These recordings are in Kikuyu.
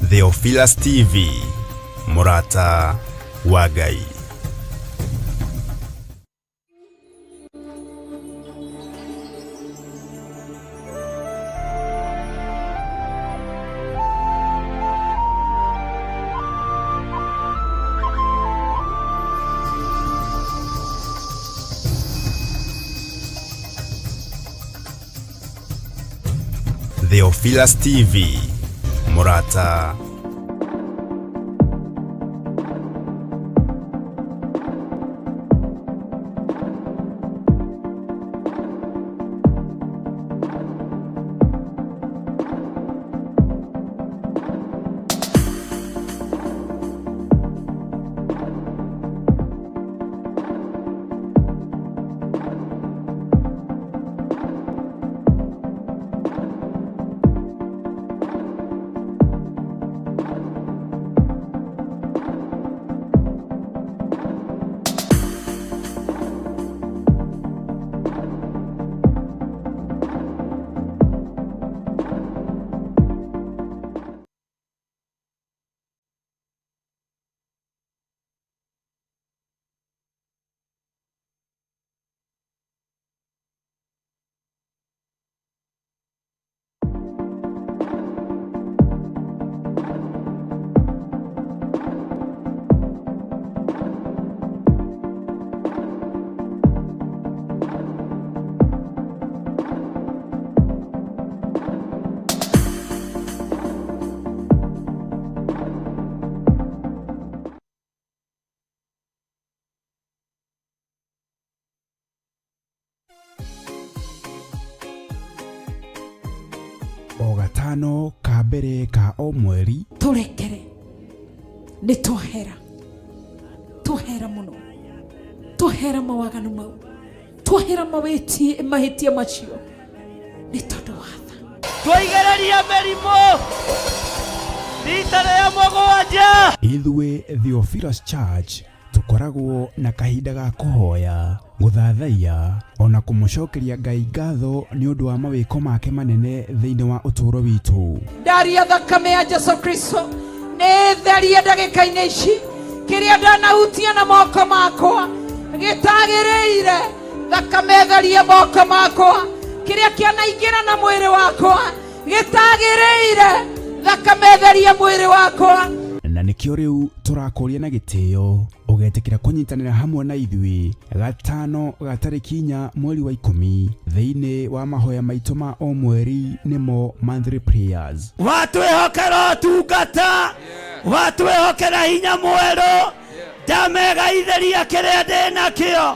Theophilus TV, mũrata wa Ngai. Theophilus TV, mũrata. O gatano ka mbere ka o mweri. Tũrekere, nĩ twahera, twahera mũno, twahera mawaganu mau, twahera mawĩtie mahĩtia macio nĩ tondũ wa tha. Twaigereria mĩrimũ rita rĩa mũgwanja. Ithuĩ Theophilus Church tũkoragwo na kahinda ga kũhoya, gũthathaiya, ona kũmũcokeria Ngai ngatho nĩ ũndũ wa mawĩko make manene thĩinĩ wa ũtũũro witũ. Ndaria thakame ya Jesu Kristo nĩ therie ndagĩka-inĩ ici kĩrĩa ndanahutia na moko makwa gĩtagĩrĩire, thakame therie moko makwa, kĩrĩa kĩanaingĩra na mwĩrĩ wakwa gĩtagĩrĩire, thakame therie mwĩrĩ wakwa. Na nĩkĩo rĩu tũrakũria na gĩtĩo ũgetĩkĩra kũnyitanĩra hamwe na ithuĩ gatano ga tarĩki 4 mweri wa 10 thĩinĩ wa mahoya maitũ ma o mweri, nĩmo monthly prayers. Watwĩhokera ũtungata, watwĩhokera hinya mwerũ, ndamegaithĩria kĩrĩa ndĩ nakĩo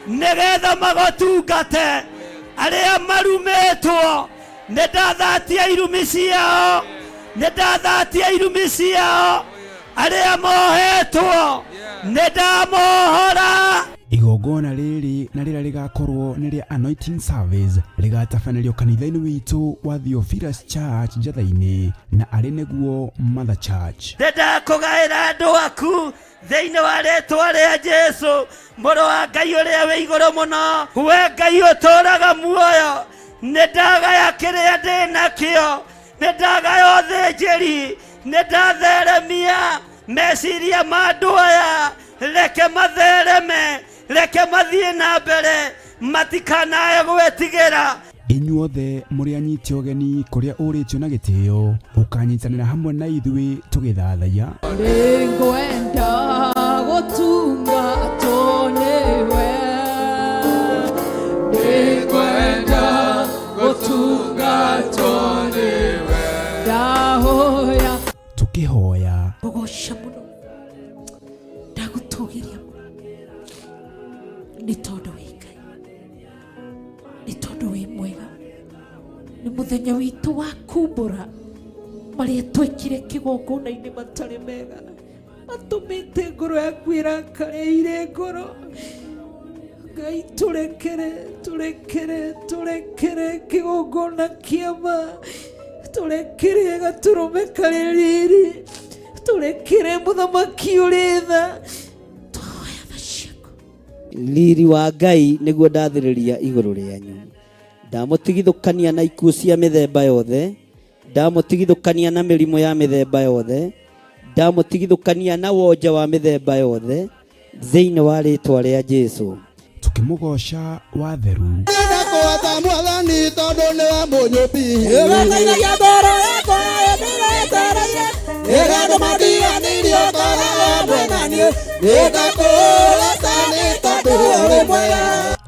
nĩgetha magũtungate. Arĩa marumĩtwo nĩ ndathatia irumi ciao, nĩ ndathatia irumi ciao. Arĩa mohetwo nĩ ndamohora. Igongona rĩrĩ na rĩrĩa rĩgakorwo nĩ rĩa anointing service rĩgatabanĩrio kanitha-inĩ witũ wa Theophilus Church Njatha-inĩ na arĩ nĩguo Mother Church. Nĩ ndakũgaĩra andũ aku thĩinĩ wa rĩtwa rĩa Jesu, mũrũ wa Ngai ũrĩa wĩ igũrũ mũno. We Ngai ũtũũraga muoyo, nĩ ndagaya kĩrĩa ndĩ nakĩo, nĩ ndagaya ũthĩnjĩri, nĩ ndatheremia meciria ma andũ aya. Reke mathereme, reke mathiĩ na mbere, matikanae gwĩtigĩra. Inyuothe mũrĩ anyiti ũgeni kũrĩa ũrĩtio na gĩtĩo, ũkanyitanĩra hamwe na ithuĩ tũgĩthathaiya. Nĩngwenda gũtungatwo nĩwe, nĩngwenda gũtungatwo nĩwe, ndahoya tũkĩhoya, Kũgoca mũno, ndagũtũgĩria mũno nĩ tondũ wĩ Ngai, nĩ tondũ wĩ mwega. Nĩ mũthenya witũ wa kumbũra marĩa twekire kĩgongona-inĩ matarĩ mega, matũmĩte ngoro yaku ĩrakare ire ngoro. Ngai tũrekere, tũrekere, tũrekere kĩgongona kĩa ma, tũrekere gatũrũme karĩ riri, tũrekere mũthamaki ũrĩ tha. Twahoya tha ciaku. Riri wa Ngai nĩguo ndathĩrĩria igũrũ rĩanyu, ndamũtigithũkania na ikuũ cia mĩthemba yothe, Ndamũtigithũkania na mĩrimũ ya mĩthemba yothe. Ndamũtigithũkania na wonje wa mĩthemba yothe thĩinĩ wa rĩtwa rĩa Jesu. Tũkĩmũgooca watheru. Ndakũhota mwathani tondũ nĩwe mũnyũmbi. Ĩgateithagia ngoro yakwa ĩndĩretereire Ĩrĩa andũ matiganĩirio ũkoragwo hamwe na niĩ. Nĩndakũhota nĩ tondũ ũrĩ mwega.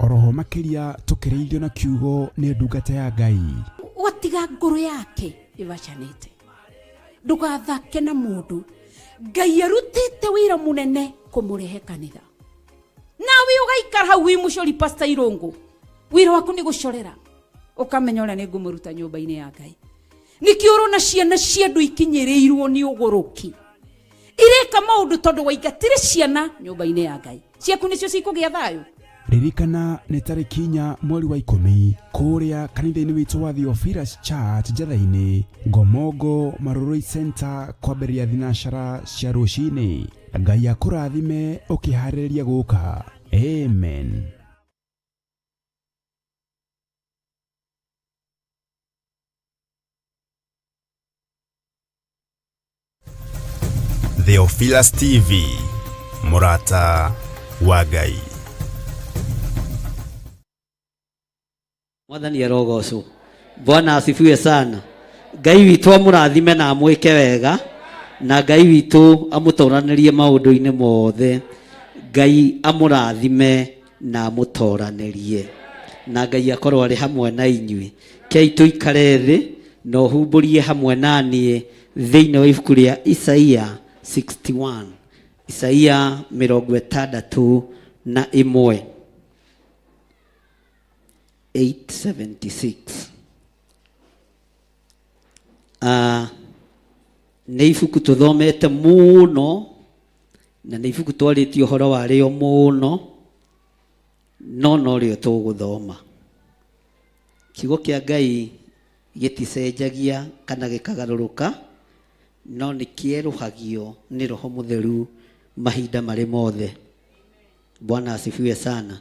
Oroho makĩria tũkĩrĩithio na kiugo nĩ ndungata ya Ngai. Ũgatiga ngoro yake ĩbacanĩte. Ndũgathake na mũndũ. Ngai arutĩte wĩra mũnene kũmũrehe kanitha. Nawe ũgaikara hau wĩ mũcori Pastor Irũngũ. Wĩra waku nĩ gũcorera. Ũkamenya ũrĩa nĩ ngũmũruta nyũmba-inĩ ya Ngai. Nĩkĩo ũrona ciana cia andũ ikinyĩrĩirwo nĩ ũgũrũki. Ireka maũndũ tondũ waingatire ciana nyũmba-inĩ ya Ngai. Ciaku nĩcio cikũgĩa thayũ. Ririkana nĩ tarĩki 4 mweri wa 10 kũrĩa kanitha-inĩ witũ wa Theophilus Church Njatha-inĩ, Ngomongo Marurui Center kwambĩrĩria thinacara cia rũcinĩ. Ngai akũrathime ũkĩharĩrĩria gũka. Amen. Theophilus TV, mũrata wa Ngai. Mwathani arogocwo. Bwana asifiwe sana. Ngai witũ amũrathime na amwĩke wega, na Ngai witũ amũtoranĩrie maũndũ-inĩ mothe. Ngai amũrathime na amũtoranĩrie, na Ngai akorwo arĩ hamwe na inyuĩ. Kei tũikare thĩ na ũhumbũrie hamwe na niĩ thĩinĩ wa ibuku rĩa Isaia 61, Isaia mĩrongo ĩtandatũ na ĩmwe, 876. Nĩ ibuku tũthomete mũno, na nĩ ibuku twarĩtie ũhoro warĩo mũno, no norĩo tũgũthoma. Kiugo kĩa Ngai gĩticenjagia kana gĩkagarũrũka, no nĩ kĩerũhagio nĩ Roho Mũtheru mahinda marĩ mothe. Bwana asifiwe sana.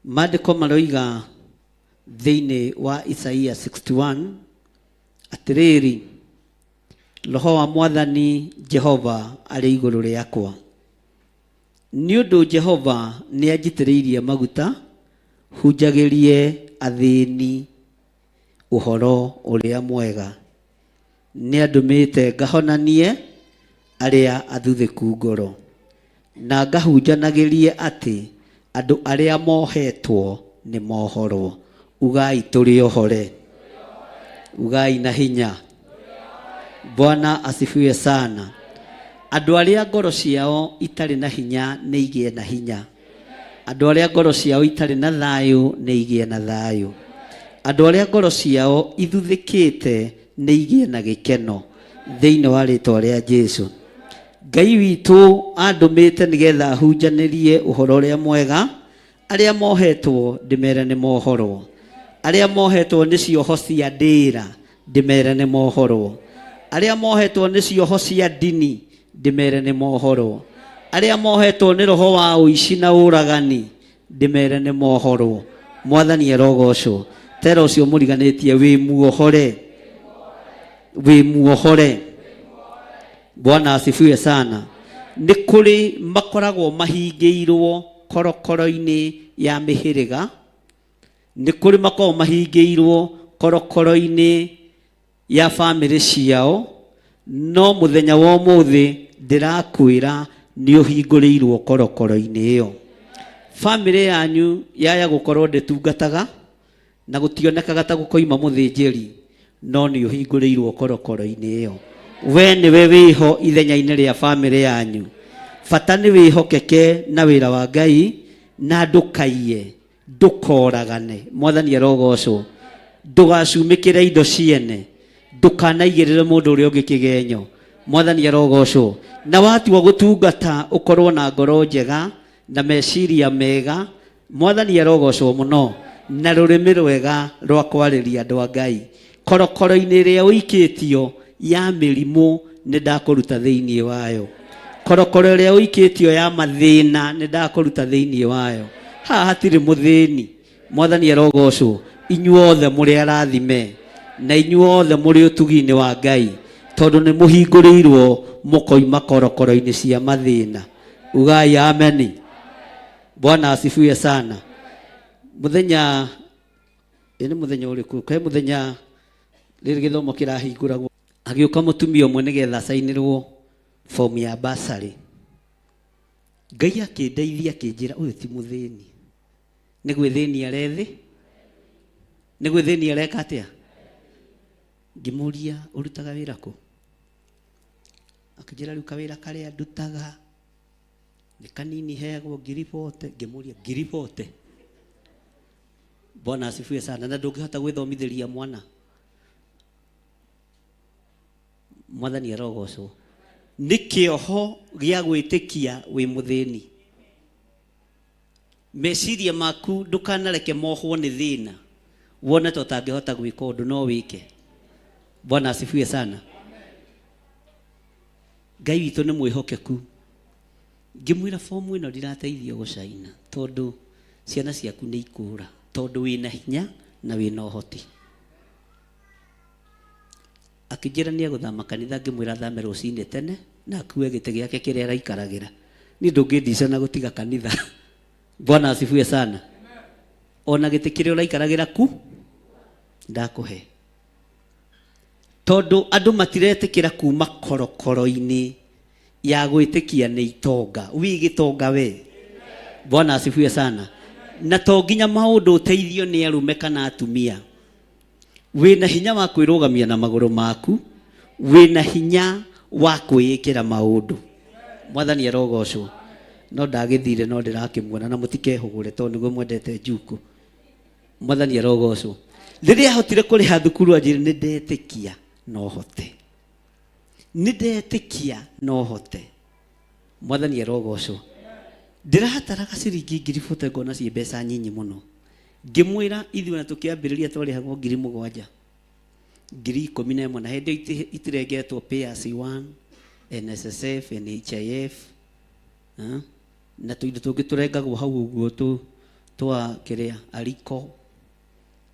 Maandĩko maroiga thĩinĩ wa Isaia 61 atĩrĩrĩ, Roho wa Mwathani Jehova arĩ igũrũ rĩakwa, nĩ ũndũ Jehova nĩ anjitĩrĩirie maguta hunjagĩrie athĩni ũhoro ũrĩa mwega, nĩ andũmĩte ngahonanie arĩa athuthĩku ngoro, na ngahunjanagĩrie atĩ andũ arĩa mohetwo nĩ mohorwo. Ugai tũrĩ ohore, ugai na hinya. Bwana asifiwe sana. Andũ arĩa ngoro ciao itarĩ na hinya nĩ igĩe na hinya. Andũ arĩa ngoro ciao itarĩ na thayũ nĩ igĩe na thayũ. Andũ arĩa ngoro ciao ithuthĩkĩte nĩ igĩe na gĩkeno thĩinĩ wa rĩtwa rĩa Jesu. Ngai witũ andũmĩte nĩgetha ahunjanĩrie ũhoro ũrĩa mwega. Arĩa mohetwo ndĩmere nĩ mohorwo, arĩa mohetwo nĩ cioho cia ndĩra ndĩmere nĩ mohorwo, arĩa mohetwo nĩ cioho cia ndini ndĩmere nĩ mohorwo, arĩa mohetwo nĩ roho wa ũici na ũragani ndĩmere nĩ mohorwo. Mwathani arogocwo. Tera ũcio mũriganĩtie wĩ muohore, wĩ muohore. Bwana asifiwe sana. Nĩ kũrĩ makoragwo mahingĩirwo korokoro-inĩ ya mĩhĩrĩga, nĩ kũrĩ makoragwo mahingĩirwo korokoro-inĩ ya bamĩrĩ ciao, no mũthenya wa ũmũthĩ ndĩrakwĩra nĩ ũhingũrĩirwo korokoro-inĩ ĩyo. Bamĩrĩ yanyu yaya gũkorwo ndĩtungataga na gũtionekaga ta gũkoima mũthĩnjĩri, no nĩ ũhingũrĩirwo korokoro-inĩ ĩyo. We nĩwe wĩho ithenya-inĩ rĩa bamĩrĩ yanyu. Bata nĩ wĩhokeke na wĩra wa Ngai na ndũkaiye, ndũkoragane. Mwathani arogocwo. Ndũgacumĩkĩre indo ciene, ndũkanaigĩrĩre mũndũ ũrĩa ũngĩ kĩgenyo. Mwathani arogocwo. Na watua gũtungata ũkorwo na ngoro njega na meciria mega. Mwathani arogocwo mũno, na rũrĩmĩ rwega rwa kwarĩria andũ a Ngai. Korokoro-inĩ ĩrĩa ũikĩtio ya mĩrimũ nĩ ndakũruta thĩinĩ wayo. Korokoro ĩrĩa ũikĩtio ya mathĩna nĩ ndakũruta thĩinĩ wayo. Haha hatirĩ mũthĩni. Mwathani arogocwo. Inyuothe mũrĩ arathime na inyuothe mũrĩ ũtugi-inĩ wa Ngai, tondũ nĩ mũhingũrĩirwo mũkoima korokoro-inĩ cia mathĩna. Ugai ameni. Bwana asifiwe sana. Mũthenya ĩ nĩ mũthenya ũrĩkũ? He mũthenya rĩrĩ gĩthomo kĩrahingũragwo, agĩũka mũtumia ũmwe nĩgetha acainĩrwo fomu ya basarĩ. Ngai akĩndeithia akĩnjĩra ũyũ ti mũthĩni, nĩ gwĩthĩnia arethi, nĩ gwĩthĩnia areka atĩa? Ngĩmũria ũrutaga wĩra kũ? Akĩnjĩra rĩu kawĩra karĩa ndutaga nĩ kanini, heagwo 40,000. Ngĩmũria 40,000? Bwana asifiwe sana. Na ndũngĩhota gwĩthomithĩria mwana? Mwathani arogocwo. Nĩ kĩoho gĩa gwĩtĩkia wĩ mũthĩni. Meciria maku ndũkanareke mohwo nĩ thĩna, wone ta ũtangĩhota gwĩka ũndũ, no wĩke. Bwana asifiwe sana. Ngai witũ nĩ mwĩhokeku. Ngĩmwĩra fomu ĩno ndirateithio gũcaina tondũ ciana ciaku nĩ ikũra, tondũ wĩna hinya na wĩna ũhoti. Akĩnjĩra nĩ egũthama kanitha. Ngĩmwĩra athame rũcinĩ tene na akue gĩtĩ gĩake kĩrĩa araikaragĩra. Niĩ ndũngĩndica na gũtiga kanitha. Bwana asifiwe sana. Ona gĩtĩ kĩrĩa ũraikaragĩra ku ndakũhe, tondũ andũ matiretĩkĩra kuma korokoro-inĩ ya gwĩtĩkia nĩ itonga. Wi gĩtonga we. Bwana asifiwe sana. Na to nginya maũndũ ũteithio nĩ arũme kana atumia. Wĩna hinya wa kwĩrũgamia na magũrũ maku, wĩna hinya wa kwĩĩkĩra maũndũ. Mwathani arogocwo. No ndagĩthire, no ndĩrakĩmuona, na mũtikehũgũre tondũ nĩguo mwendete njuku. Mwathani arogocwo. Rĩrĩa ahotire kũrĩha thukuru, anjĩre nĩ ndetĩkia no hote, nĩ ndetĩkia no hote. Mwathani arogocwo. Ndĩrabataraga ciringi 40,000, ngona ciĩ mbeca nyinyi mũno. Ngĩmwĩra ithuĩ na tũkĩambĩrĩria twarĩhagwo 7,000, 11,000, na hĩndĩ ĩyo itirengetwo pay as you earn, NSSF, NHIF, na tũindo tũngĩ tũrengagwo hau ũguo tũ twa kĩrĩa ariko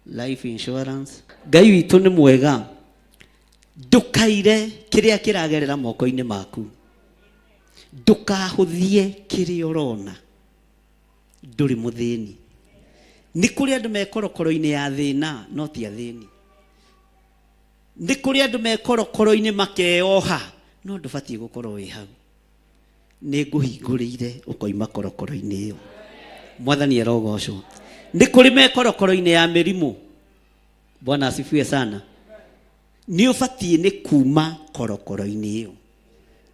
life insurance. Ngai witũ nĩ mwega. Ndũkaire kĩrĩa kĩragerera moko-inĩ maku, ndũkahũthie kĩrĩa ũrona. Ndũrĩ mũthĩni. Nĩ kũrĩ andũ me korokoro-inĩ ya thĩna, no ti athĩni. Nĩ kũrĩ andũ me korokoro-inĩ makeoha, no ndũbatiĩ gũkorwo wĩ hau. Nĩ ngũhingũrĩire ũkoima korokoro-inĩ ĩyo. Mwathani arogocwo. Nĩ kũrĩ me korokoro-inĩ ya mĩrimũ. Bwana asifiwe sana. Nĩ ũbatiĩ nĩ kuma korokoro-inĩ ĩyo,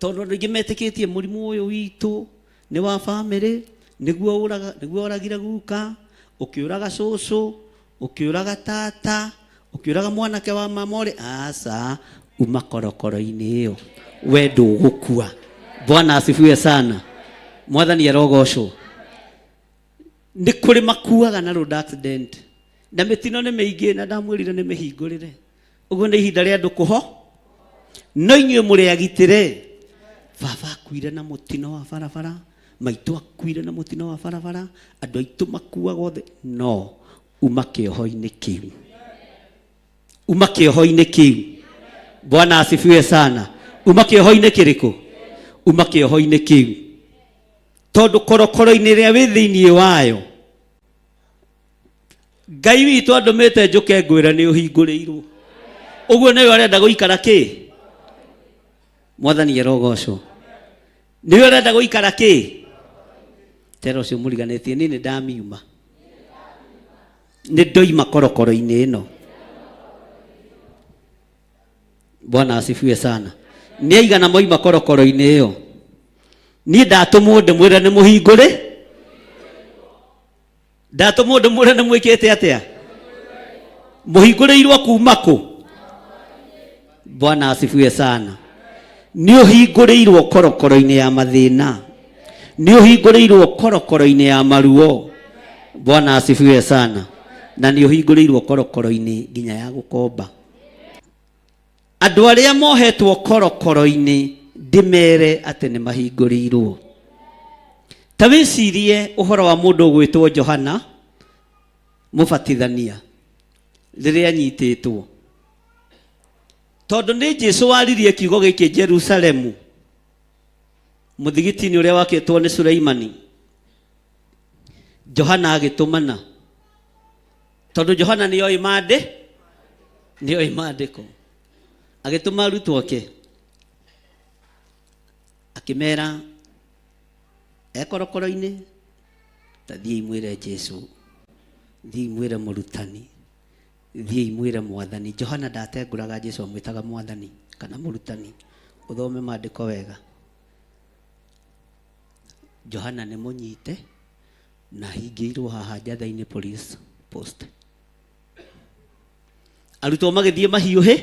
tondũ andũ aingĩ metĩkĩtie mũrimũ ũyũ witũ nĩ wa bamĩrĩ, nĩguo ũraga, nĩguo ũragire guka, ũkĩũraga cũcũ, ũkĩũraga tata, ũkĩũraga mwanake wa mama ũrĩ. Aca, uma korokoro-inĩ ĩyo, we ndũgũkua. Bwana asifiwe sana. Mwathani arogocwo. Nĩ kũrĩ makuaga na road accident, na mĩtino nĩ mĩingĩ, na ndamwĩrire nĩ mĩhingũrĩre ũguo. Nĩ ihinda rĩa andũ kũho, no inyuĩ mũrĩ agitĩre. Baba akuire na mũtino wa barabara, maitũ akuire na mũtino wa barabara, andũ aitũ makuaga othe, no uma kĩoho-inĩ kĩu, uma kĩoho-inĩ kĩu. Bwana asifiwe sana. Uma kĩoho-inĩ kĩrĩkũ? Uma kĩoho-inĩ kĩu, tondũ korokoro-inĩ ĩrĩa wĩ thĩinĩ wayo, Ngai witũ andũmĩte njũke ngwĩre nĩ ũhingũrĩirwo. Ũguo nĩwe ũrenda gũikara kĩ? Mwathani arogocwo. Nĩwe ũrenda gũikara kĩ? Tera ũcio mũriganĩtie, niĩ nĩ ndamiuma, nĩ ndoima korokoro-inĩ ĩno. Bwana asifiwe sana. Nĩ aigana moima korokoro-inĩ ĩyo? Niĩ ndatũmwo ndĩmwĩre nĩ mũhingũrĩ, ndatũmwo ndĩmwĩre nĩ mwĩkĩte atĩa? Mũhingũrĩirwo kuma kũ? Bwana asifiwe sana. Nĩ ũhingũrĩirwo korokoro-inĩ ya mathĩna, nĩ ũhingũrĩirwo korokoro-inĩ ya maruo. Bwana asifiwe sana. Na nĩ ũhingũrĩirwo korokoro-inĩ nginya ya gũkomba. Andũ arĩa mohetwo korokoro-inĩ, ndĩmere atĩ nĩ mahingũrĩirwo. Ta wĩcirie ũhoro wa mũndũ ũgwĩtwo Johana Mũbatithania. Rĩrĩa anyitĩtwo. Tondũ nĩ Jesu waririe kiugo gĩkĩ Jerusalemu, mũthigiti-inĩ ũrĩa wakĩtwo nĩ Suleimani. Johana agĩtũmana. Tondũ Johana nĩ oĩ mandĩ, nĩ oĩ maandĩko. Agĩtũma arutwo ake. Akĩmera e korokoro-inĩ, ta thiĩi mwĩre Jesu, thiĩi mwĩre mũrutani, thiĩi mwĩre mwathani. Johana ndatengũraga Jesu amwĩtaga mwathani kana mũrutani. Ũthome maandĩko wega. Johana nĩ mũnyite na ahingĩirwo haha Njatha-inĩ police post. Arutwo magĩthiĩ mahiũhĩ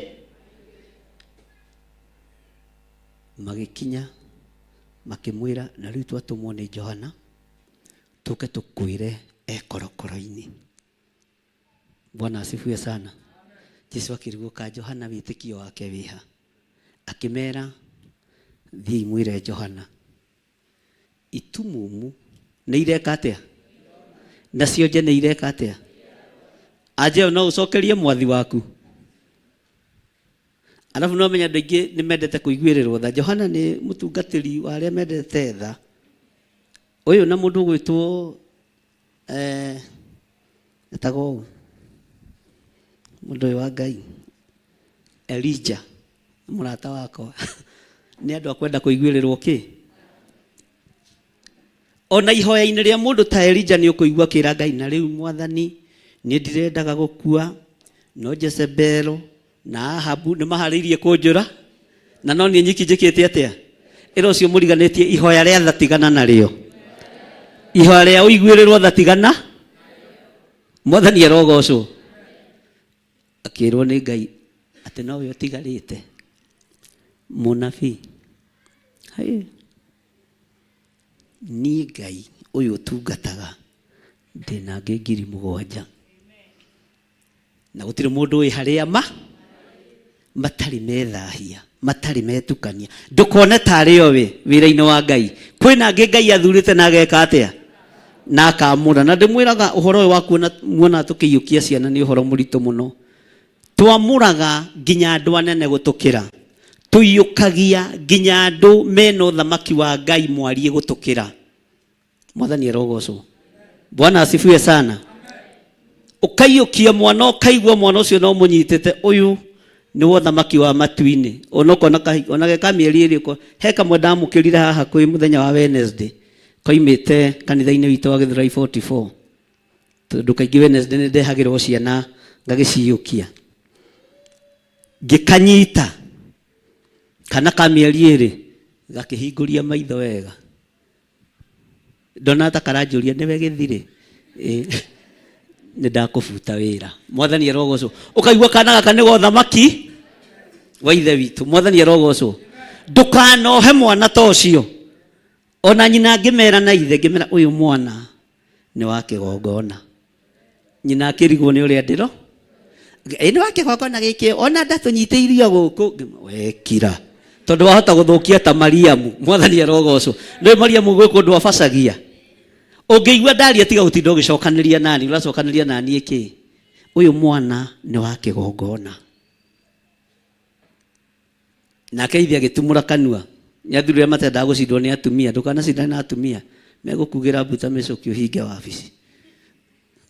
magĩkinya makĩmwĩra na rĩu twatũmwo nĩ Johana tũke tũkwĩre e korokoro-inĩ. Bwana asifiwe sana. Jesu akĩrigwo ka Johana wĩtĩkio wake wĩha. Akĩmera thiĩi mwĩre Johana itumumu nĩ ireka atĩa na cionje nĩ ireka atĩa. Anja ĩyo no ũcokerie mwathi waku. Arabu no menya andũ aingĩ nĩ mendete kũiguĩrĩrwo tha. Johana nĩ mũtungatĩri wa arĩa mendete tha. Ũyũ na mũndũ ũgwĩtwo eh, etagwo ũũ mũndũ ũyũ wa Ngai Elija mũrata wakwa nĩ andũ a kwenda kũiguĩrĩrwo kĩ ona ihoya-inĩ rĩa mũndũ ta Elija nĩ ũkũigua akĩra Ngai na rĩu mwathani niĩ ndirendaga gũkua no Jezebelo na Ahabu nĩ maharĩirie kũnjũra na no niĩ nyiki njĩkĩte atĩa ĩra ũcio mũriganĩtie ihoya rĩa tha tigana narĩo ihoya rĩa ũiguĩrĩrwo tha tigana mwathani arogocwo akĩrwo nĩ Ngai atĩ nowe ũtigarĩte mũnabii Hĩ. Niĩ Ngai ũyũ ũtungataga ndĩna angĩ 7,000 na gũtirĩ mũndũ wĩ harĩa ma matarĩ methahia matarĩ metukania ndũkone tarĩ o we wĩra-inĩ wa Ngai kwĩna angĩ Ngai athurĩte na ageka atĩa na akamũra na ndĩmwĩraga ũhoro ũyũ wa kuona muona tũkĩiyũkia ciana nĩ ũhoro mũritũ mũno twamũraga nginya andũ anene gũtũkĩra tũiyũkagia nginya andũ mena ũthamaki wa Ngai mwariĩ gũtũkĩra mwathani arogocwo bwana asifiwe sana ũkaiyũkia mwana ũkaigua mwana ũcio no mũnyitĩte ũyũ nĩ wa ũthamaki wa matu-inĩ ona ũkona ona ge ka mĩeri ĩrĩ ũko he kamwe ndamũkĩrire haha kwĩ mũthenya wa Wednesday koimĩte kanitha-inĩ witũ wa Gĩthũrai 44 tondũ kaingĩ Wednesday nĩ ndehagĩrwo ciana ngagĩciyũkia ngĩkanyita kana ka mĩeri ĩrĩ gakĩhingũria maitho wega ndona ta karanjũria nĩwe gĩthirĩ nĩ ndakũbuta wĩra mwathani arogocwo ũkaigua kana gaka nĩ gothamaki wa ithe witũ mwathani arogocwo ndũkanohe mwana ta ũcio ona nyina ngĩmera na ithe ngĩmera ũyũ mwana nĩ wa kĩgongona nyina akĩrigwo nĩ ũrĩa ndĩro ĩ nĩ wa kĩgongona gĩkĩ ona ndatũnyitĩirio gũkũ wekira tondũ wahota gũthũkia ta Mariamu mwathani arogocwo nĩ Mariamu gwĩ kũndũ abacagia ũngĩigua ndaria tiga gũtinda ũgĩcokanĩria nani ũracokanĩria nani ĩkĩ ũyũ mwana nĩ wa kĩgongona Nake ithe agĩtumũra kanua. Nĩ athuri arĩa matendaga gũcindwo nĩ atumia. Ndũkanacindane na atumia. Megũkugĩra mbu ta mĩcũkĩ ũhinge wabici.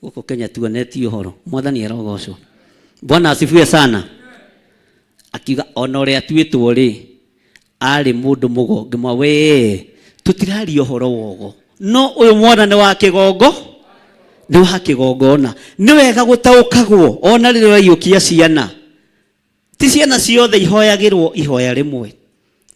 Gũkũ Kenya tuonetie ũhoro. Mwathani arogocwo. Bwana asifiwe sana. Akiuga ona ũrĩa atuĩtwo rĩ, arĩ mũndũ mũgo. Ngĩmwa we tũtiraria ũhoro wa ũgo. No ũyũ mwana nĩ wa kĩgongo nĩ wa kĩgongona. Nĩ wega gũtaũkagwo ona rĩrĩa ũraiyũkia ciana. Ti ciana ciothe ihoyagĩrwo ihoya rĩmwe.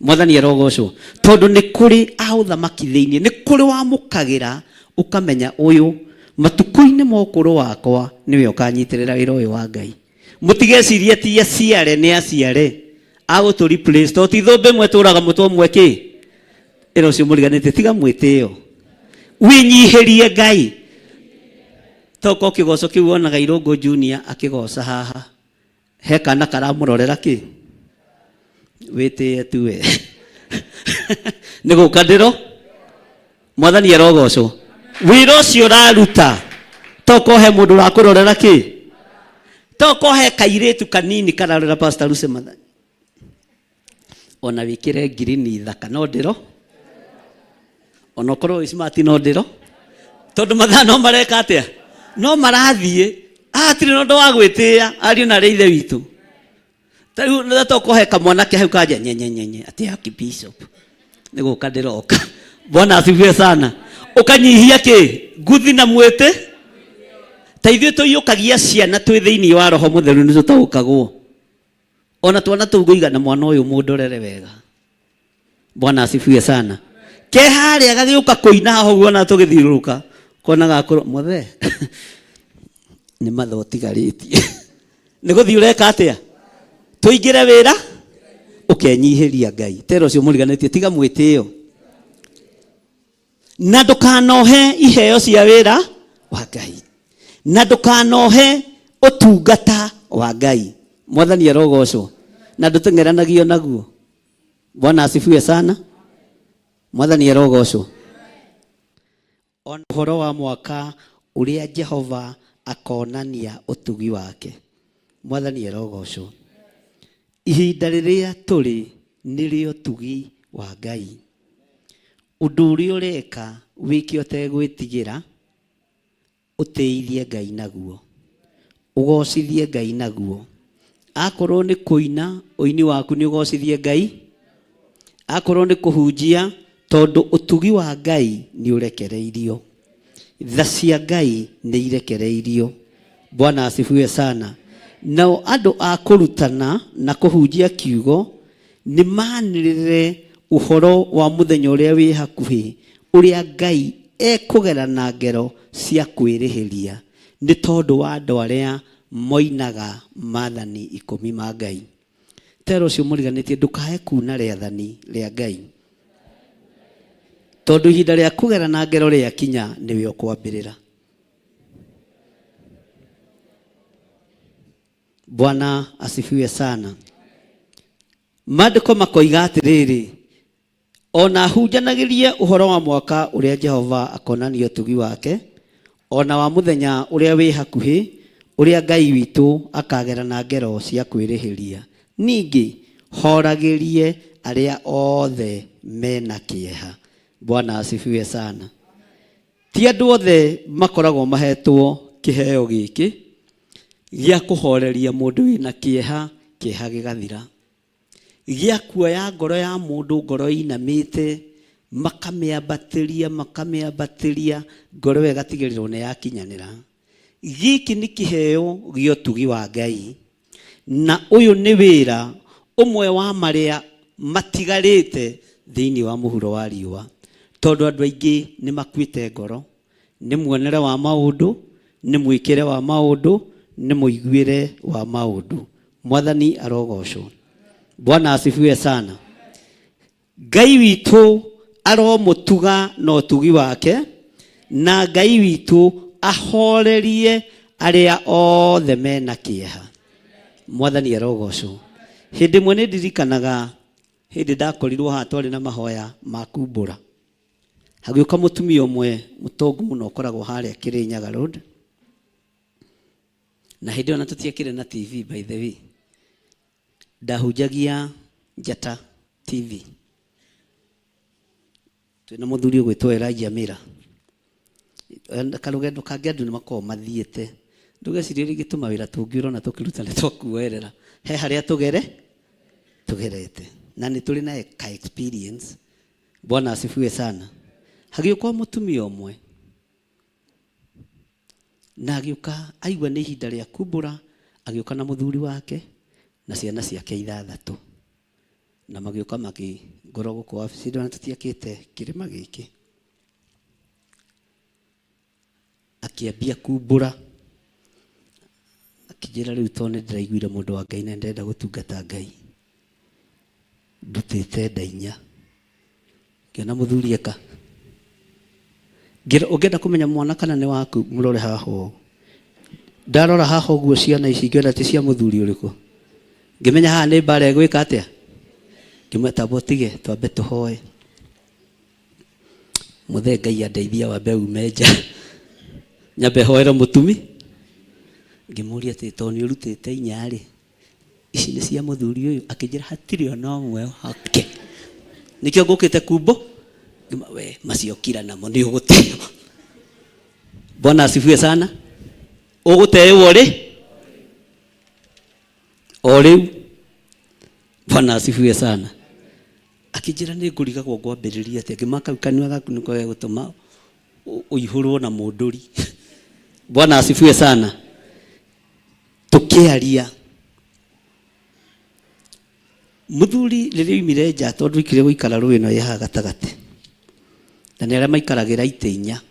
Mwathani arogocwo. Tondũ nĩ kũrĩ a ũthamaki thĩinĩ, nĩ kũrĩ wamũkagĩra ũkamenya ũyũ matukũ-inĩ ma ũkũrũ wakwa nĩwe ũkanyitĩrĩra wĩra ũyũ wa Ngai. Mũtigecirie ti aciare nĩ aciare agũtũ replace to ti thũmbĩ ĩmwe tũraga mũtwe ũmwe kĩ ĩra ũcio mũriganĩtie tiga mwĩtĩo wĩnyihĩrie Ngai toka kĩgoco kĩu wonaga Irũngũ Junior akĩgoca haha he kana karamũrorera kĩ wĩtĩe tu we nĩ gũka ndĩro mwathani arogocwo wĩra ũcio ũraruta toko he mũndũ ũrakũrorera kĩ To kohe kairĩtu kanini kararora Pastor Lucy Matha ona wĩkĩre ngirini thaka no ndĩro ona ũkorwo wĩ smart no ndĩro tondũ mathaa no mareka atĩa no marathiĩ hatirĩ na ũndũ wa gwĩtĩĩa ariũ na arĩ ithe witũ ta rĩu nĩ tũkũhe kamwanake hau kanja nyenyenyenye atĩ haki bishop nĩ gũka ndĩroka bwana asifiwe sana ũkanyihia kĩ nguthi na mwĩtĩ ta ithuĩ tũiyũkagia ciana twĩ thĩinĩ wa roho mũtheru nĩ tũtaũkagwo ona twana tũu ngũiga na mwana ũyũ mũndorere wega bwana asifiwe sana ke harĩa gagĩũka kũina haha ũguo ona tũgĩthiũrũrũka kona gakũrwo mũthee nĩ mathaa ũtigarĩtie nĩ gũthiĩ ũreka atĩa tũingĩre wĩra ũkenyihĩria ngai tera ũcio mũriganĩtie tiga mwĩtĩo na ndũkanohe iheo cia wĩra wa ngai na ndũkanohe ũtungata wa ngai mwathani arogocwo na ndũteng'eranagio naguo bwana asifiwe sana mwathani arogocwo ona ũhoro wa mwaka ũrĩa jehova akonania ũtugi wake mwathani arogocwo ihinda rĩrĩa tũrĩ nĩrĩo ũtugi wa ngai ũndũ ũrĩa ũreka wĩke ũtegwĩtigĩra ũtĩithie Ngai naguo ũgocithie Ngai naguo akorwo nĩ kũina ũini waku nĩ ũgocithie Ngai akorwo nĩ kũhunjia tondũ ũtugi wa Ngai nĩ ũrekereirio tha cia Ngai nĩ irekereirio Bwana asifiwe sana nao andũ a kũrutana na kũhunjia kiugo nĩ manĩrĩre ũhoro wa mũthenya ũrĩa wĩ hakuhĩ ũrĩa Ngai ekũgerana ngero cia kwĩrĩhĩria nĩ tondũ wa andũ arĩa moinaga maathani ikũmi ma Ngai. Tera ũcio mũriganĩtie ndũkae kuna rĩathani rĩa Ngai tondũ ihinda rĩa kũgerana ngero rĩakinya nĩwe ũkwambĩrĩra. Bwana asifiwe sana. Maandĩko makoiga atĩrĩrĩ, ona hunjanagĩrie ũhoro wa mwaka ũrĩa Jehova akonania ũtugi wake, ona wa mũthenya ũrĩa wĩ hakuhĩ, ũrĩa Ngai witũ akagerana ngero cia kwĩrĩhĩria. Ningĩ horagĩrie arĩa othe mena kĩeha. Bwana asifiwe sana. Ti andũ othe makoragwo mahetwo kĩheo gĩkĩ gĩa kũhoreria mũndũ wĩna kĩeha, kĩeha gĩgathira. Gĩa kuoya ngoro ya mũndũ, ngoro ĩinamĩte, makamĩambatĩria, makamĩambatĩria, ngoro ĩyo ĩgatigĩrĩrwo nĩ yakinyanĩra. Gĩkĩ nĩ kĩheo gĩa ũtugi wa Ngai, na ũyũ nĩ wĩra ũmwe wa marĩa matigarĩte thĩinĩ wa mũhuro wa riũa, tondũ andũ aingĩ nĩ makuĩte ngoro nĩ muonere wa maũndũ, nĩ mwĩkĩre wa maũndũ, nĩ mũiguĩre wa maũndũ. Mwathani arogocwo. Bwana asifiwe sana. Ngai witũ aromũtuga na ũtugi wake, na Ngai witũ ahorerie arĩa othe mena kĩeha. Mwathani arogocwo. Hĩndĩ ĩmwe nĩ ndirikanaga hĩndĩ ndakorirwo haha twarĩ na mahoya ma kumbũra. Hagĩũka mũtumia ũmwe mũtongu mũno ũkoragwo harĩa Kĩrĩnyaga Road. Na hĩndĩ ĩyo na tũtiakĩrĩ na TV by the way. Ndahunjagia Njata TV twĩna mũthuri ũgwĩtwo Elijah Mira. Karũgendo kangĩ andũ nĩ makoragwo mathiĩte. Ndũgecirie rĩngĩ tũmawĩra tũngĩ ũrona tũkĩruta nĩ twakuoerera. He harĩa tũgere tũgerete na nĩ tũrĩ na ka experience. Bwana asifiwe sana. Hagĩũka mũtumia ũmwe na agĩũka aigua nĩ ihinda rĩa kumbũra, agĩũka na mũthuri wake na ciana ciake ithathatũ, na magĩũka makĩngora gũkũ wabici na tũtiakĩte kĩrĩma gĩkĩ. Akĩambia kumbũra, akĩnjĩra rĩu tondũ nĩ ndĩraiguire mũndũ wa Ngai na nĩ ndĩrenda gũtungata Ngai, ndutĩte nda inya. Ngĩona mũthuri eka. Ngĩra ũngĩenda kũmenya mwana kana nĩ waku mũrore haha ũũ. Ndarora haha ũguo ciana ici ngĩona ti cia mũthuri ũrĩkũ. Ngĩmenya haha nĩ mbara ĩgwĩka atĩa. Ngĩmwĩra tamba ũtige twambe tũhoe. Mũthee Ngai andeithia wambe ume nja. Nyambe hoere mũtumi. Ngĩmũria atĩ tondũ nĩ ũrutĩte inya-rĩ, ici nĩ cia mũthuri ũyũ? Akĩnjĩra hatirĩ ona ũmwe wake. Nĩkĩo ngũkĩte kumbo. Ngĩma, we macio kira namo nĩ ũgũteo. Bwana asifiwe sana. Ũgũtewo rĩ? O rĩu. Bwana asifiwe sana. Akĩnjĩra nĩ ngũrigagwo ngwambĩrĩria atĩa. Ngĩma kau kanua gaku nĩko gegũtũma ũihũrwo na mũndũri. Bwana asifiwe sana. Tũkĩaria. Mũthuri rĩrĩa oimire nja tondũ oikire gũikara rũĩ ĩno ĩ haha gatagatĩ. Na nĩ arĩa maikaragĩra itĩ inya.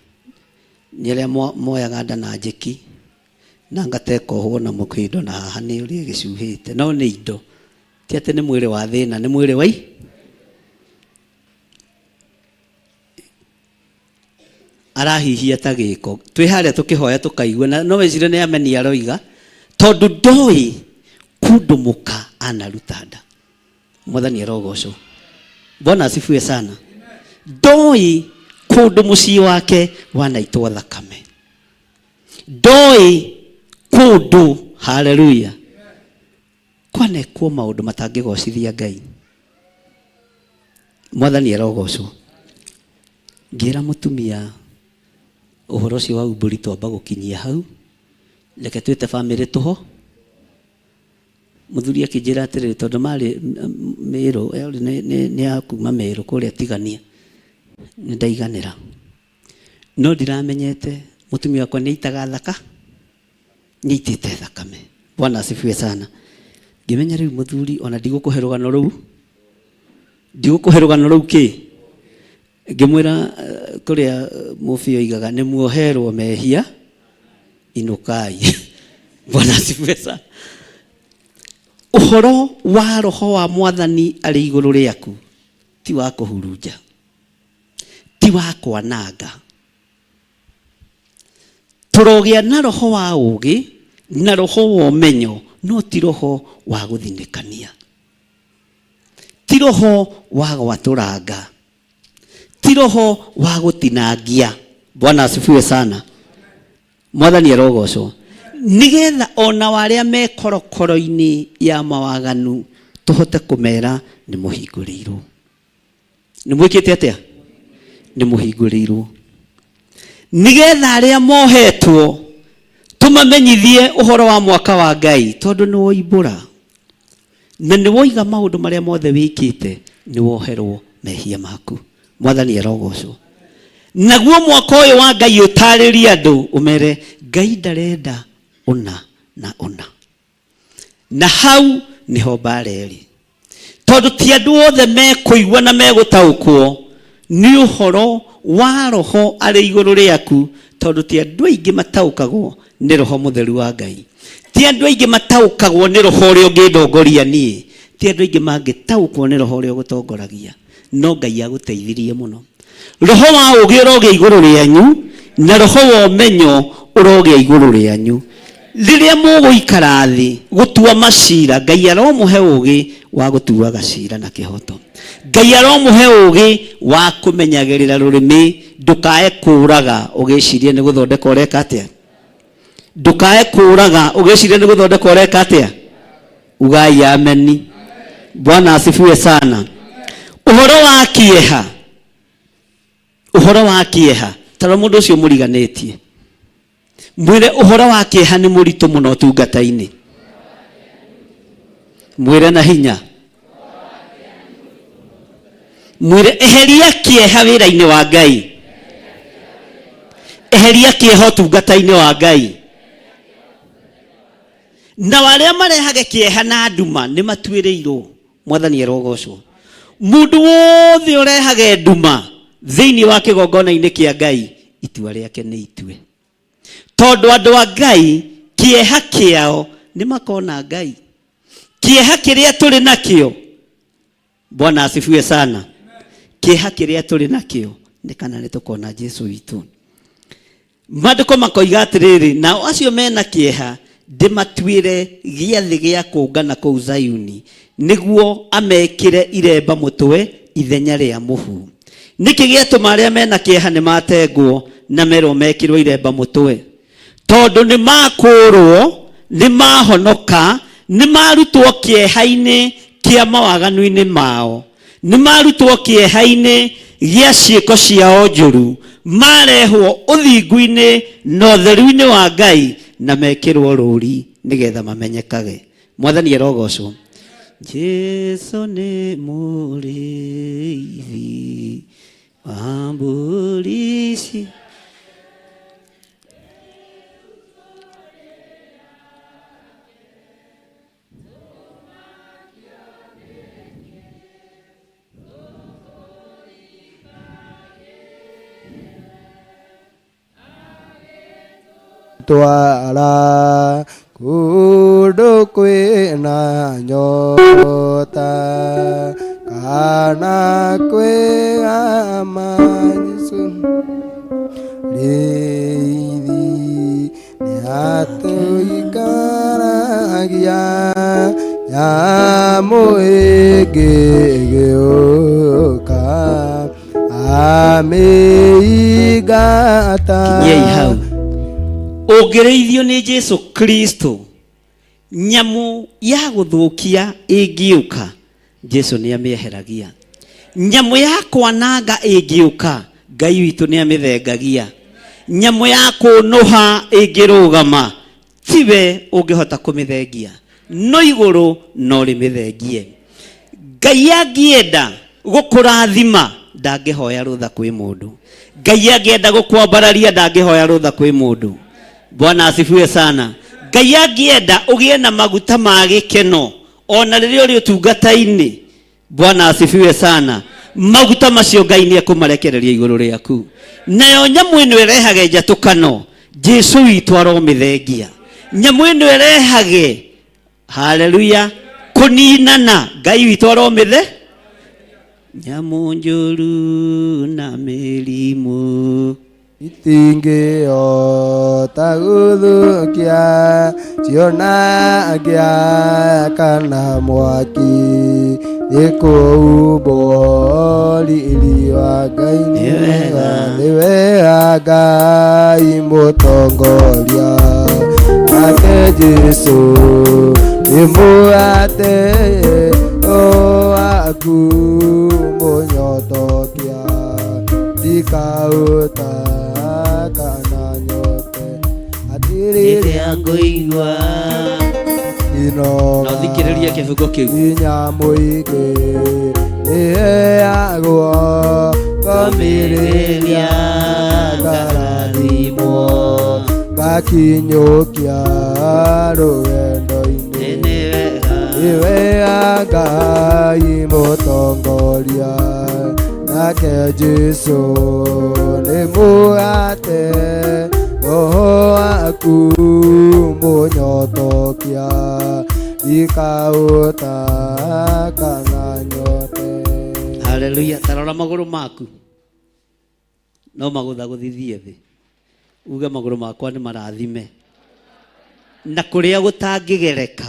Nĩ arĩa moyaga nda na njeki na ngata ĩkohwo na mũkĩndo na haha nĩ ũrĩa ĩgĩcuhĩte. No nĩ indo. Ti atĩ nĩ mwĩrĩ wa thĩna, nĩ mwĩrĩ wa arahihia ta gĩko. Twĩ harĩa tũkĩhoya tũkaigua, na no wĩcirie nĩ ameni aroiga, tondũ ndoĩ kũndũ mũka anaruta nda. Mwathani arogocwo. Bwana asifiwe sana. Ndoĩ kũndũ mũciĩ wake wanaitwo thakame. Ndoĩ kũndũ, haleluya, kwanekwo maũndũ matangĩgocithia Ngai. Mwathani arogocwo. Ngĩra mũtumia ũhoro ũcio wa umbũri twamba gũkinyia hau, reke twĩte bamĩrĩ tũho. Mũthuri akĩnjĩra atĩrĩrĩ, tondũ marĩ Mĩrũ, nĩ ya kuma Mĩrũ kũrĩa Tigania, nĩ ndaiganĩra. No ndiramenyete mũtumia wakwa nĩ aitaga thaka, nĩ aitĩte thakame. Bwana asifiwe sana. Ngĩmenya rĩu mũthuri ona ndigũkũhe rũgano rũu, ndigũkũhe rũgano rũu kĩ? Ngĩmwĩra kũrĩa mũbĩ oigaga nĩ muoherwo mehia, inũkai. Bwana asifiwe sana. Ũhoro wa roho wa mwathani arĩ igũrũ rĩaku ti wa kũhurunja, ti wa kwananga. Tũrogĩa na roho wa ũũgĩ na roho wa ũmenyo, no ti roho wa gũthinĩkania, ti roho wa gwatũranga, ti roho wa gũtinangia. Bwana asifiwe sana. Mwathani arogocwo. Nigetha ona arĩa me korokoro-inĩ ya mawaganu tũhote kũmera nĩ mũhingũrĩirwo. Nĩ mwĩkĩte atĩa? Nĩ mũhingũrĩirwo. Nigetha arĩa mohetwo tũmamenyithie ũhoro wa mwaka wa Ngai, tondũ nĩ woimbũra na nĩ woiga maũndũ marĩa mothe wĩkĩte, nĩ woherwo mehia maku. Mwathani arogocwo. Naguo mwaka ũyũ wa Ngai ũtarĩrie andũ ũmere Ngai ndarenda ũna na ũna. Na hau nĩho mbara ĩrĩ, tondũ ti andũ othe mekũigua na megũtaũkwo nĩ ũhoro wa roho arĩ igũrũ rĩaku, tondũ ti andũ aingĩ mataũkagwo nĩ roho mũtheru wa Ngai. Ti andũ aingĩ mataũkagwo nĩ roho ũrĩa ũngĩndongoria niĩ. Ti andũ aingĩ mangĩtaũkwo nĩ roho ũrĩa ũgũtongoragia. No Ngai agũteithirie mũno. Roho wa ũũgĩ ũrogĩa igũrũ rĩanyu, na roho wa ũmenyo ũrogĩa igũrũ rĩanyu. Rĩrĩa mũgũikara thĩ gũtua macira, Ngai aromũhe ũũgĩ wa gũtuaga cira na kĩhoto. Ngai aromũhe ũũgĩ wa kũmenyagĩrĩra rũrĩmĩ, ndũkae kũũraga ũgĩciria nĩ gũthondeka ũreka atĩa. Ndũkae kũũraga ũgĩciria nĩ gũthondeka ũreka atĩa. Ugai ameni. Bwana asifiwe sana. Ũhoro wa kĩeha, ũhoro wa kĩeha, tarora mũndũ ũcio mũriganĩtie, mwĩre ũhoro wa kĩeha nĩ mũritũ mũno ũtungata-inĩ. Mwĩre na hinya, mwĩre eheria kĩeha wĩra-inĩ wa Ngai, eheria kĩeha ũtungata-inĩ wa Ngai. Nao arĩa marehage kĩeha na nduma nĩ matuĩrĩirwo. Mwathani arogocwo. Mũndũ wothe ũrehage nduma thĩinĩ wa kĩgongona-inĩ kĩa Ngai, itua rĩake nĩ itue. Tondũ andũ a Ngai kĩeha kĩao nĩ makona Ngai. Kĩeha kĩrĩa tũrĩ nakĩo, Bwana asifiwe sana. Kĩeha kĩrĩa tũrĩ nakĩo nĩ kana nĩ tũkona Jesu witũ. Maandĩko makoiga atĩrĩrĩ, nao acio mena kĩeha ndĩmatuĩre gĩathĩ gĩa kũngana kũu Zayuni, nĩguo amekĩre iremba mũtwe ithenya rĩa mũhu. Nĩkĩ gĩatũma arĩa mena kĩeha nĩ matengwo na merwo mekĩrwo iremba mũtwe? Tondũ nĩ makũũrwo Nĩ mahonoka, nĩ marutwo kĩeha-inĩ kĩa mawaganu-inĩ mao, nĩ marutwo kĩeha-inĩ gĩa ciĩko ciao njũru, marehwo ũthingu-inĩ na ũtheru-inĩ wa Ngai, na mekĩrwo rũũri nĩgetha mamenyekage. Mwathani arogocwo. Jesu nĩ mũrĩithi wa mbũri ici. Twara kũndũ kwĩna nyota kana kwĩ amanyicu rĩithi nĩatũikaragia nyamũ ĩngĩ ĩgĩũka amĩingata. Kinyai hau. Ũngĩrĩithio nĩ Jesu Kristo, nyamũ ya gũthũkia ĩngĩũka, Jesu nĩ amĩeheragia. Nyamũ ya kwananga ĩngĩũka, Ngai witũ nĩ amĩthengagia. Nyamũ ya kũnũha ĩngĩrũgama, tiwe ũngĩhota kũmĩthengia, no igũrũ no rĩmĩthengie. Ngai angĩenda gũkũrathima ndangĩhoya rũtha kwĩ mũndũ. Ngai angĩenda gũkwambararia ndangĩhoya rũtha kwĩ mũndũ. Bwana asifiwe sana. Ngai angĩenda ũgĩe na maguta ma gĩkeno ona rĩrĩa ũrĩ ũtungata-inĩ. Bwana asifiwe sana. Maguta macio Ngai nĩ ekũmarekereria igũrũ rĩaku. Nayo nyamũ ĩno ĩrehage njatũkano, Jesu witũ aromĩthengia. Nyamũ ĩno ĩrehage haleluya kũninana, Ngai witũ aromĩthe. Nyamũ njũru na mĩrimũ Itingĩhota gũthũkia ciona ngĩa kana mwaki nĩkũumbwo riri wa Ngai nĩ wega, nĩ wega Ngai mũtongoria nake Jesu nĩ mũgate o waku mũnyotokia ndikaũta kana nyote atĩrĩrĩ Rĩrĩa ngũigua inoga Na ũthikĩrĩrie kĩbungo kĩu. Inyamũ ingĩ nĩheagwo ngomĩrĩria ngarathimwo ngakinyũkia rũgendo-inĩ. Nĩ wega. Nĩ wega Ngai mũtongoria nake Jesu nĩ mũgate roho waku mũnyotokia ndikaũta kana nyote. Haleluya. Tarora magũrũ maku no magũthagũthithie thĩ, uge magũrũ makwa nĩ marathime na kũrĩa gũtangĩgereka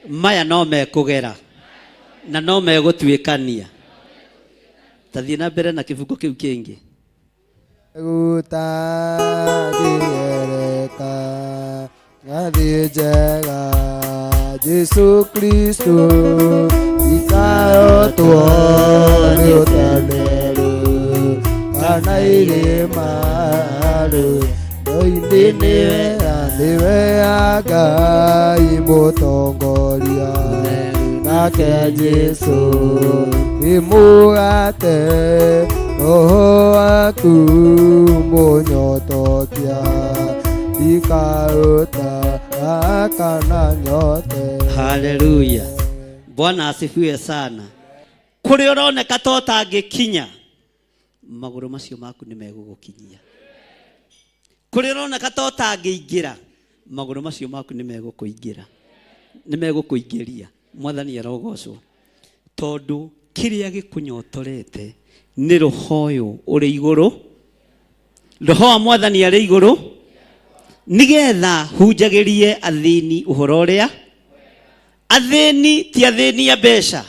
maya no mekũgera na no megũtuĩkania. Tathiĩ na mbere na kĩbungo kĩu kĩngĩ. Gũtangĩgereka Ngathĩ njega Jesu Kristo ikahotwo nĩ ũteneru kana irĩma rũndo-inĩ nĩ wega nĩ wega Ngai mũtongoria nake Jesu nĩ mũgate roho waku mũnyotokia ndikaũta kana nyote. Haleluya. Bwana asifiwe sana. Kũrĩa ũroneka ta ũtangĩkinya, magũrũ macio maku nĩ megũgũkinyia. Kũrĩa ũroneka ta ũtangĩingĩra, magũrũ macio maku nĩ megũkũingĩra, nĩ megũkũingĩria. Mwathani arogocwo, tondũ kĩrĩa gĩkũnyotorete nĩ roho ũyũ ũrĩ igũrũ. Roho wa Mwathani arĩ igũrũ, nĩgetha hunjagĩrie athĩni ũhoro ũrĩa. Athĩni ti athĩni a mbeca,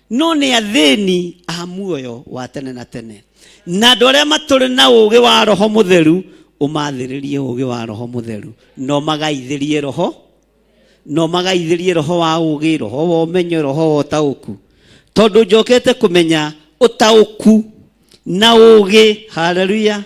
no nĩ athĩni a muoyo wa tene na tene, na andũ arĩa matũrĩ na ũũgĩ wa Roho Mũtheru. Ũmathĩrĩrie ũũgĩ wa Roho Mũtheru, na ũmagaithĩrie Roho, na ũmagaithĩrie roho wa ũũgĩ, roho wa ũmenyo, roho wa ũtaũku, tondũ njokete kũmenya ũtaũku na ũũgĩ, haleluya,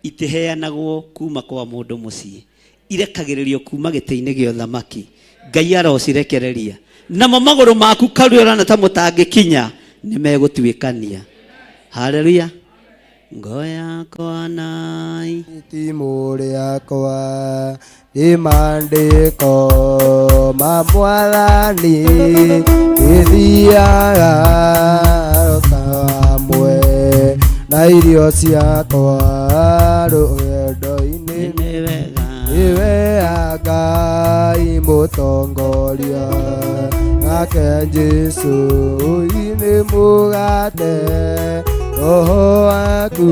itiheanagwo kuma kwa mũndũ mũciĩ, irekagĩrĩrio kuma gĩtĩ-inĩ gĩa ũthamaki. Ngai arocirekereria, namo magũrũ maku karĩa ũrona ta mũtangĩkinya nĩ megũtuĩkania. Haleluya. Ngo yakwa nai Itimũ rĩakwa nĩ maandĩko ma mwathani ĩthiaga hamwe na irio ciakwa rũgendo-inĩ. Nĩ wega. Nĩwe Ngai mũtongoria, nake Jesũ nĩ mũgate, roho waku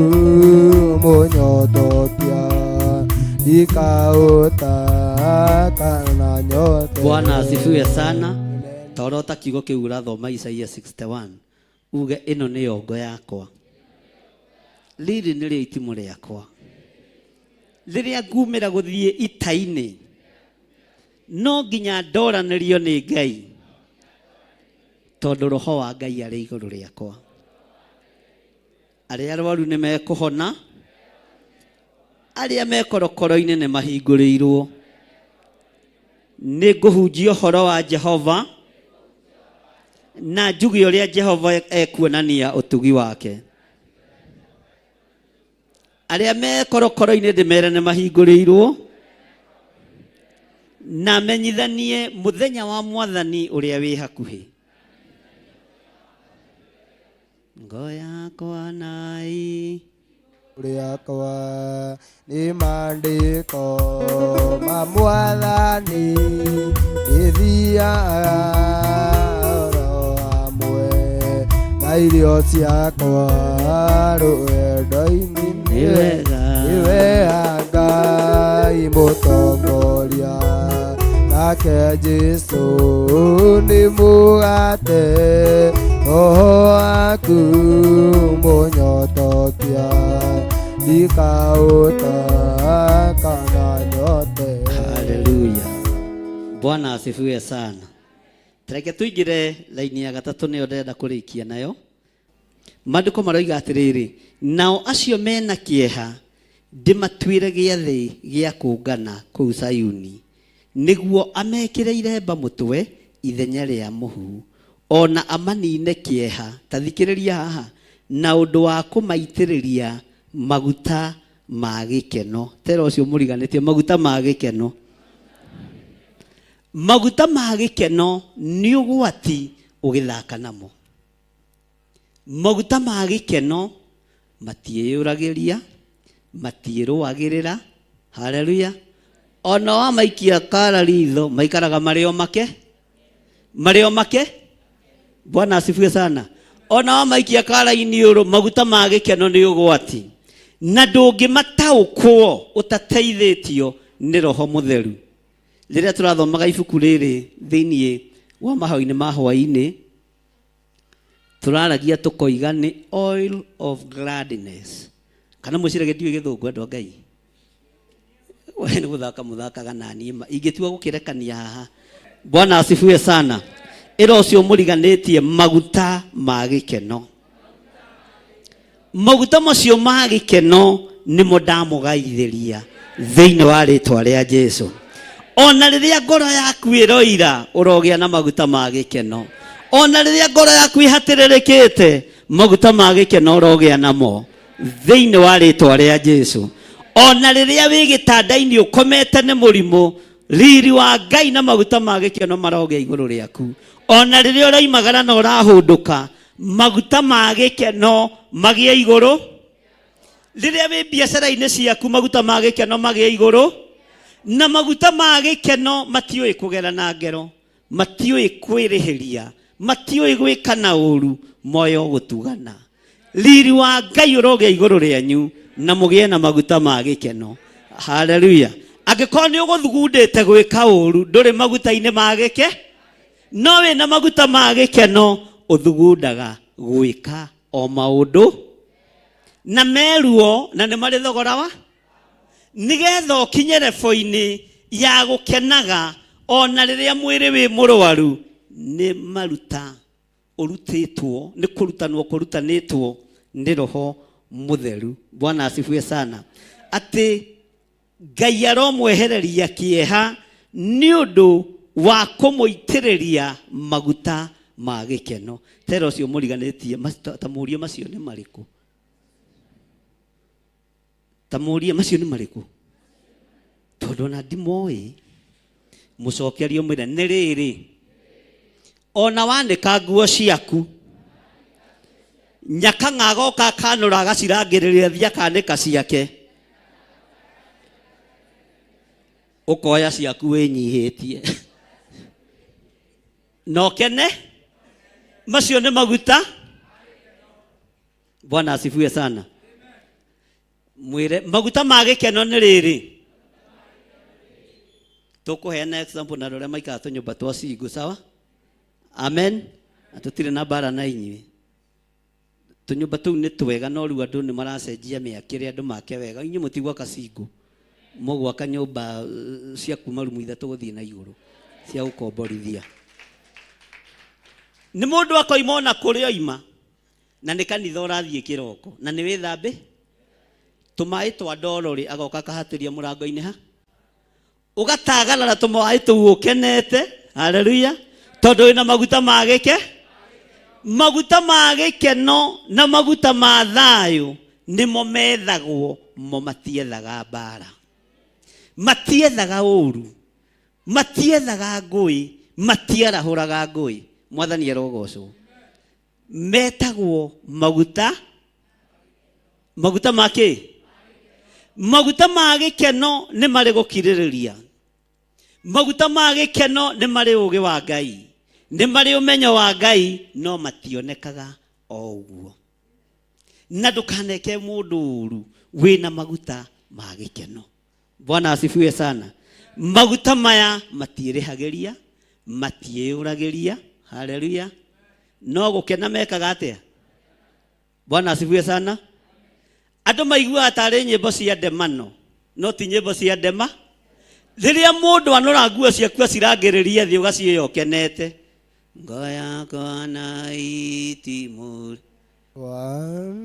mũnyotokia, ndikaũta kana nyote. Bwana asifiwe sana. Torota kiugo kĩu ũrathoma Isaia 61 uge ĩno nĩyo ngo yakwa, rĩrĩ nĩrĩo itimũ rĩakwa, rĩrĩa ngumĩra gũthiĩ ita-inĩ no nginya ndoranĩrio nĩ Ngai, tondũ roho wa Ngai arĩ igũrũ rĩakwa. Arĩa arwaru nĩ mekũhona, arĩa me korokoro-inĩ nĩ mahingũrĩirwo. Nĩ ngũhunjia ũhoro wa Jehova na njuge ũrĩa Jehova ekuonania ũtugi wake. Arĩa me korokoro-inĩ ndĩmere nĩ mahingũrĩirwo, na menyithanie mũthenya wa mwathani ũrĩa wĩ hakuhĩ. Ngo yakwa nai Rĩakwa nĩ maandĩko ma mwathani ĩthiaga oro hamwe na irio ciakwa rũgendo-inĩ. Nĩ wega. Nĩwe Ngai mũtongoria, nake Jesũ nĩ mũgate, roho waku mũnyotokia, ndikaũta kana nyote. Haleluya. Bwana asifiwe sana. Reke tuingire laini ya gatatũ, nĩyo ndĩrenda kũrĩkia nayo. Maandĩko maroiga atĩrĩrĩ, nao acio mena kĩeha ndĩmatuĩre gĩathĩ gĩa kũngana kũu Sayuni, nĩguo amekĩre iremba mũtwe ithenya rĩa mũhu, ona amanine kĩeha. Ta thikĩrĩria haha, na ũndũ wa kũmaitĩrĩria maguta ma gĩkeno. Tera ũcio mũriganĩtie maguta ma gĩkeno. Maguta ma gĩkeno nĩ ũgwati ũgĩthaka namo. Maguta ma gĩkeno matiĩyũragĩria, matiĩrũagĩrĩra. Haleluya. Ona wamaikia kara ritho maikaraga marĩ o make, marĩ o make. Bwana asifiwe sana. Ona wamaikia kara iniũrũ, maguta ma gĩkeno nĩ ũgwati, na ndũngĩmataũkwo ũtateithĩtio nĩ Roho Mũtheru. Rĩrĩa tũrathomaga ibuku rĩrĩ thĩinĩ wa mahoya-inĩ ma hwaĩ-inĩ, tũraragia tũkoiga nĩ oil of gladness. Kana mwĩciragia ndiũĩ gĩthũngũ, andũ a Ngai? We nĩ gũthaka mũthakaga na niĩ ma ingĩtua gũkĩrekania haha. Bwana asifiwe sana. Ĩra ũcio mũriganĩtie maguta ma gĩkeno. Maguta macio ma gĩkeno nĩmo ndamũgaithĩria thĩinĩ wa rĩtwa rĩa Jesu. Ona rĩrĩa ngoro yaku ĩroira, ũrogĩa na maguta ma gĩkeno. Ona rĩrĩa ngoro yaku ĩhatĩrĩrĩkĩte, maguta ma gĩkeno ũrogĩa namo thĩinĩ wa rĩtwa rĩa Jesu. Ona rĩrĩa wĩ gĩtanda-inĩ ũkomete nĩ mũrimũ, riri wa Ngai na maguta ma gĩkeno marogĩa igũrũ rĩaku. Ona rĩrĩa ũroimagara na ũrahũndũka, maguta ma gĩkeno magĩe igũrũ. Rĩrĩa wĩ biacara-inĩ ciaku, maguta ma gĩkeno magĩe igũrũ. Na maguta ma gĩkeno matiũĩ kũgera na ngero, matiũĩ kwĩrĩhĩria, matiũĩ gwĩka na ũru, moyo gũtugana. Riri wa Ngai ũrogĩa igũrũ rĩanyu na mũgĩe na maguta ma gĩkeno. Haleluya. Angĩkorwo nĩ ũgũthugundĩte gwĩka ũru, ndũrĩ maguta-inĩ ma gĩke, no wĩna maguta ma gĩkeno, ũthugundaga gwĩka o maũndũ na meruo, na nĩ marĩ thogora wa. Nĩgetha ũkinye rebo-inĩ ya gũkenaga ona rĩrĩa mwĩrĩ wĩ mũrwaru, nĩ maruta ũrutĩtwo, nĩ kũrutanwo kũrutanĩtwo nĩ Roho Mũtheru. Bwana asifiwe sana. Atĩ Ngai aromwehereria kĩeha nĩ ũndũ wa kũmũitĩrĩria maguta ma gĩkeno. Tera ũcio mũriganĩtie, ta mũrie macio nĩ marĩkũ? Ta mũrie macio nĩ marĩkũ? Tondũ ona ndimoĩ. Mũcokerie ũmwĩre nĩ rĩrĩ, ona wanĩka nguo ciaku nyakang'a agoka akanũra agacirangĩrĩria thiĩ akanĩka ciake, ũkoya ciaku wĩnyihĩtie na ũkene. Macio nĩ maguta. Bwana asifiwe sana. Mwĩre maguta ma gĩkeno nĩ rĩrĩ, tũkũheana example na andũ arĩa maikaraga tũnyũmba twa single, sawa? Amen. Na tũtirĩ na mbara na inyuĩ. Tũnyũmba tũu nĩ twega, no rĩu andũ nĩ maracenjia mĩakĩre, andũ make wega. Inyuĩ mũtigwaka single, mũgwaka nyũmba cia kuma rumu ithatũ gũthiĩ na igũrũ cia gũkomborithia. Nĩ mũndũ akoima ona kũrĩa oima, na nĩ kanitha ũrathiĩ kĩroko, na nĩ wĩthambĩ tũmaĩ twa ndoro rĩ, agoka akahatĩria mũrango-inĩ ha, ũgatagarara tũmaĩ tũu ũkenete. Haleluya, tondũ wĩna maguta ma gĩke, maguta ma gĩkeno na maguta ma thayũ nĩmo methagwo. Mo matiethaga mbara, matiethaga ũru, matiethaga ngũĩ, matiarahũraga ngũĩ. Mwathani arogocwo. Metagwo maguta, maguta ma kĩ? Maguta ma gĩkeno nĩ marĩ gũkirĩrĩria. Maguta ma gĩkeno nĩ marĩ ũũgĩ wa Ngai, nĩ marĩ ũmenyo wa Ngai, no mationekaga o ũguo. Na ndũkaneke mũndũ ũru wĩna maguta ma gĩkeno. Bwana asifiwe sana. Maguta maya matiĩrĩhagĩria, matiĩyũragĩria. Haleluya. No gũkena mekaga atĩa? Bwana asifiwe sana. Andũ maiguaga tarĩ nyĩmbo cia ndemano, no ti nyĩmbo cia ndema. Rĩrĩa mũndũ anora nguo ciaku acirangĩrĩria thĩ, ũgacioya ũkenete, ngo yakwa na itimũ.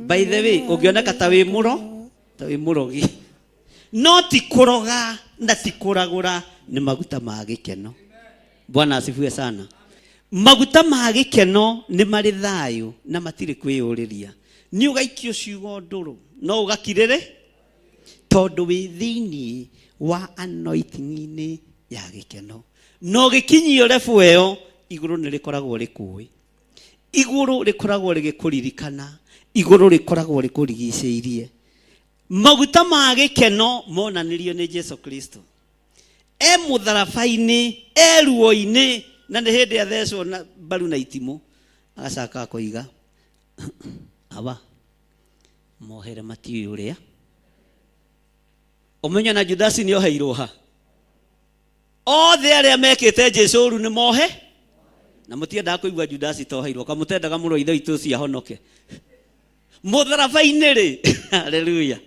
By the way, ũngĩoneka ta wĩ mũro, ta wĩ mũrogi, no ti kũroga na ti kũragũra, nĩ maguta ma gĩkeno. Bwana asifiwe sana. Maguta ma gĩkeno nĩ marĩ thayũ na matirĩ kwĩyũrĩria. Nĩ ũgaikio ciugo ndũrũ, no ũgakirĩrĩ tondũ wĩ thĩinĩ wa anointing-inĩ ya gĩkeno. Na ũgĩkinyio level ĩyo, igũrũ nĩ rĩkoragwo rĩkũĩ, igũrũ rĩkoragwo rĩgĩkũririkana, igũrũ rĩkoragwo rĩkũrigicĩirie. Maguta ma gĩkeno monanirio nĩ Jesu Kristo e mũtharaba-inĩ, e ruo-inĩ, na nĩ hĩndĩ athecwo na mbaru na itimũ, agacoka akoiga, Awa, mohere, matiũĩ ũrĩa. Ũmenye na Judasi nĩ oheirwo ha? Othe arĩa mekĩte Jesu ũru nĩ mohe, na mũtiendaga kũigua Judasi toheirwo, kamũtendaga mũrũ wa ithe witũ ũcio ahonoke mũtharaba-inĩ rĩ. Haleluya.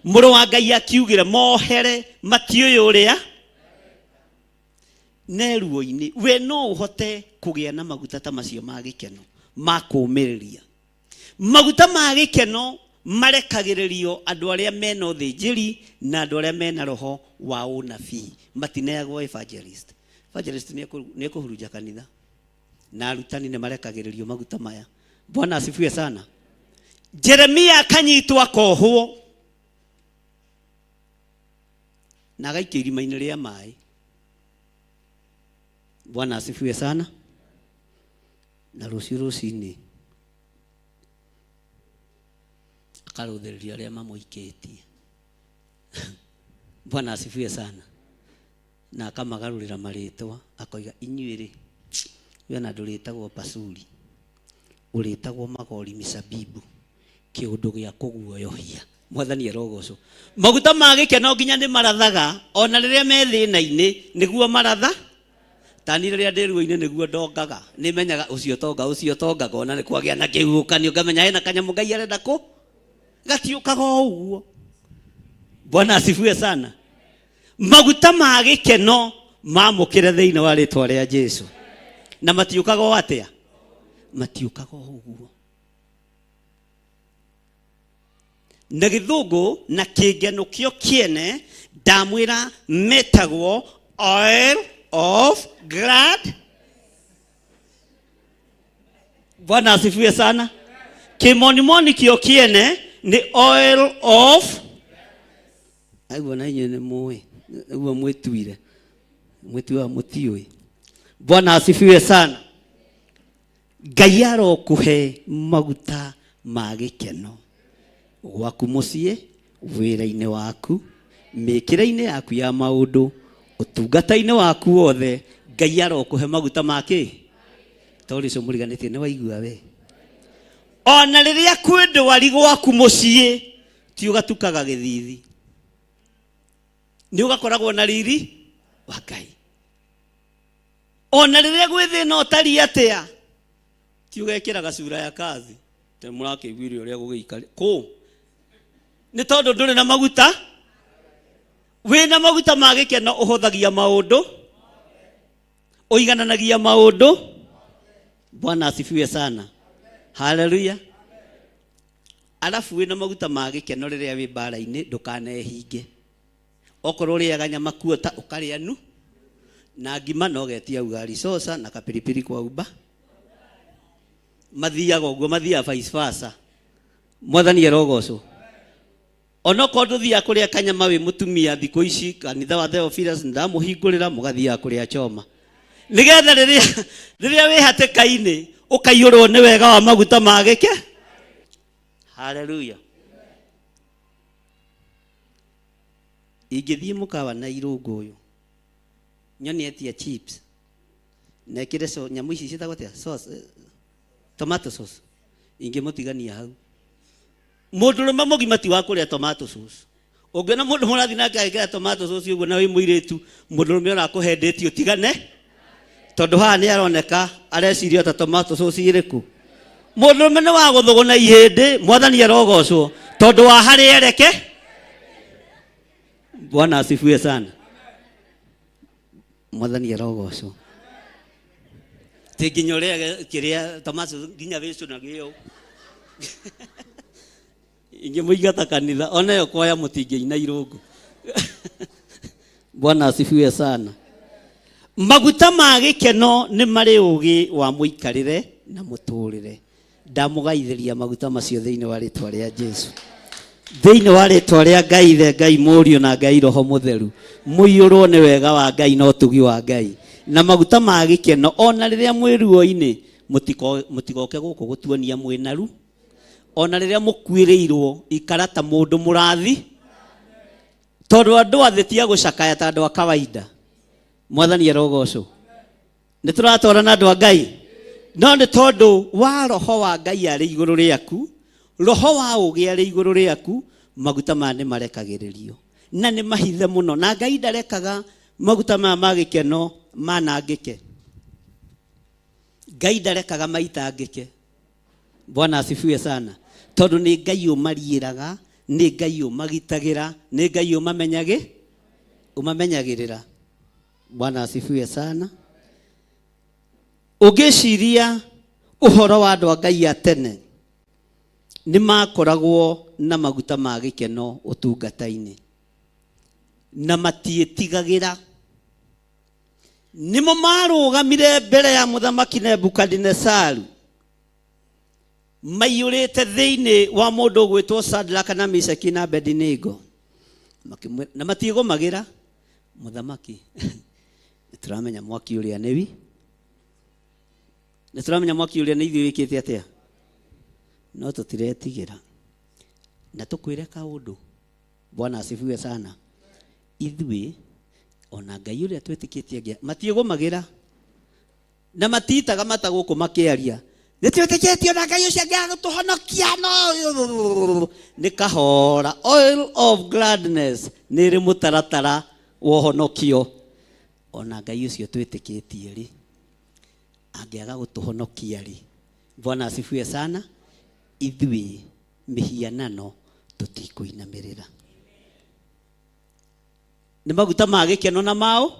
Mũrũ wa Ngai akiugire, mohere, matiũĩ ũrĩa ne ruo-inĩ. We no ũhote kũgĩa na maguta ta macio ma gĩkeno ma kũũmĩrĩria. Maguta ma gĩkeno marekagĩrĩrio andũ arĩa mena ũthĩnjĩri na andũ arĩa mena roho wa ũnabii, matineagwo evangelist. Evangelist nĩ ekũhurunja kanitha, na arutani nĩ marekagĩrĩrio maguta maya. Bwana asifiwe sana. Jeremia akanyitwo, akohwo na agaikio irima-inĩ rĩa maĩ. Bwana asifiwe sana. Na rũciũ rũcinĩ akarũthĩrĩria arĩa mamũikĩtie. Bwana asifiwe sana. Na akamagarũrĩra marĩtwa, akoiga, inyuĩ rĩ, we na ndũrĩtagwo Pasuri, ũrĩtagwo Magori Misabibu, kĩũndũ gĩa kũguoyohia. Mwathani arogocwo. Maguta ma gĩkeno nginya nĩ marathaga ona rĩrĩa me thĩna-inĩ, nĩguo maratha. Tani rĩrĩa ndĩ ruo-inĩ nĩguo ndongaga, nĩ menyaga ũcio tonga, ũcio tongaga, ona nĩ kwagĩa na kĩhuhũkanio ngamenya hena kanyamũ Ngai arenda kũ gatiũkaga o ũguo. Bwana asifiwe sana. Maguta ma gĩkeno mamũkĩre thĩinĩ wa rĩtwa rĩa Jesu. Na matiũkaga o atĩa? Matiũkaga o ũguo. Na gĩthũngũ na kĩngeno kĩo kĩene ndamwĩra metagwo oil of glad. Bwana asifiwe sana. Kĩmonimoni kĩo kĩene nĩ oil of aiguo na inyuĩ nĩ mũĩ ũguo mwĩtuire mwĩtuaga mũtiũĩ. Bwana asifiwe sana. Ngai arokũhe maguta ma gĩkeno gwaku mũciĩ, wĩra-inĩ waku, mĩkĩre-inĩ yaku ya maũndũ, ũtungata-inĩ waku wothe. Ngai arokũhe maguta ma kĩ? Tondũ ũcio mũriganĩtie nĩ waigua we. Ona rĩrĩa kwĩ ndwari gwaku mũciĩ, ti ũgatukaga gĩthithi, nĩ ũgakoragwo na riri wa Ngai. Ona rĩrĩa gwĩ thĩna ũtariĩ atĩa, ti ũgekĩraga cura ya kazi te mũrakĩiguire ũrĩa gũgĩikari kũ, nĩ tondũ ndũrĩ na maguta. Wĩna maguta ma gĩkeno ũhũthagia maũndũ, ũigananagia maũndũ. Bwana asifiwe sana, haleluya. Arabu wĩna maguta ma gĩkeno rĩrĩa wĩ mbara-inĩ ndũkanehinge. Okorwo ũrĩaga nyama kuota ũkarĩa nu na ngima no getia ugali sosa na kapiripiri kwa uba. Mathiaga ũguo, mathiaga vice versa. Mwathani arogocwo. Onokorwo ndũthiaga kũrĩa kanyama wĩ mũtumia thikũ ici kanitha wa Theophilus ndamũhingũrĩra mũgathiaga kũrĩa choma. Nĩgetha rĩrĩa rĩrĩa wĩ hatĩka-inĩ ũkaiyũrwo nĩ wega wa maguta ma gĩke. Haleluya. Ingĩthiĩ mũkawa na irũngũ ũyũ nyone etia chips na ĩkĩre so, nyamũ ici ciĩtagwo atĩa? Sauce, tomato sauce, ingĩmũtigania hau. Mũndũrũme mũgima ti wa kũrĩa tomato sauce. Ũngĩona mũndũ mũrathiĩ nake agĩkĩra tomato sauce ũguo na wĩ mũirĩtu, mũndũrũme ũrakũhendĩtie ũtigane, tondũ haha nĩ aroneka areciria ta tomato sauce ĩrĩkũ. Mũndũrũme nĩ wa gũthũgũna ihĩndĩ, mwathani arogocwo, tondũ wa harĩa ereke. Bwana asifiwe sana. Mwathani arogocwo. Ti nginya ũrĩage kĩrĩa tomato nginya wĩcũnage ũũ. Ingĩmũingata kanitha ona ĩyo kwaya mũtingĩina irũngũ. Bwana asifiwe sana. Maguta ma gĩkeno nĩ marĩ ũgĩ wa mũikarĩre na mũtũrĩre. Ndamũgaithĩria maguta macio thĩinĩ wa rĩtwa rĩa Jesu. Thĩinĩ wa rĩtwa rĩa Ngai Ithe, Ngai Mũriũ na Ngai Roho Mũtheru. Mũiyũrwo nĩ wega wa Ngai na ũtugi wa Ngai. Na maguta ma gĩkeno ona rĩrĩa mwĩ ruo-inĩ mũtigoke gũkũ gũtuonia mwĩ naru. Ona rĩrĩa mũkuĩrĩirwo ikara ta mũndũ mũrathi. Tondũ andũ a thĩ ti a gũcakaya ta andũ a kawaida. Mwathani arogocwo. Nĩ tũratwarana andũ a Ngai. No nĩ tondũ wa roho wa Ngai arĩ igũrũ rĩaku, roho wa ũũgĩ arĩ igũrũ rĩaku, maguta maya nĩ marekagĩrĩrio. Na nĩ mahithe mũno. Na Ngai ndarekaga maguta maya ma gĩkeno manangĩke. Ngai ndarekaga maitangĩke. Bwana asifiwe sana. Tondũ nĩ Ngai ũmariĩraga, nĩ Ngai ũmagitagĩra, nĩ Ngai ũmamenyagĩrĩra. Bwana asifiwe sana. Ũngĩciria ũhoro wa andũ a Ngai a tene, nĩ makoragwo na maguta ma gĩkeno ũtungata-inĩ. Na matiĩtigagĩra. Nĩmo marũgamire mbere ya mũthamaki Nebukadinesaru maiyũrĩte thĩinĩ wa mũndũ ũgwĩtwo Shadraka na Meshaki na Abednego. Na matiĩgũmagĩra mũthamaki. Nĩtũramenya mwaki ũrĩa nĩ wi. Nĩtũramenya mwaki ũrĩa nĩ ithuĩ wĩkĩte atĩa. No tũtiretigĩra. Na tũkwĩre kaũndũ. Bwana asifiwe sana. Ithuĩ ona Ngai ũrĩa twĩtĩkĩtie angĩ matiĩgũmagĩra na matitaga mata gũkũ makĩaria. Nĩtwĩtĩkĩtie ona Ngai ũcio angĩaga gũtũhonokia no nĩ kahora. Oil of gladness nĩ ĩrĩ mũtaratara wa ũhonokio. Ona Ngai ũcio twĩtĩkĩtie rĩ, angĩaga gũtũhonokia rĩ, Bwana asifiwe sana, ithuĩ mĩhianano tũtikũinamĩrĩra. Nĩ maguta ma gĩkeno na mao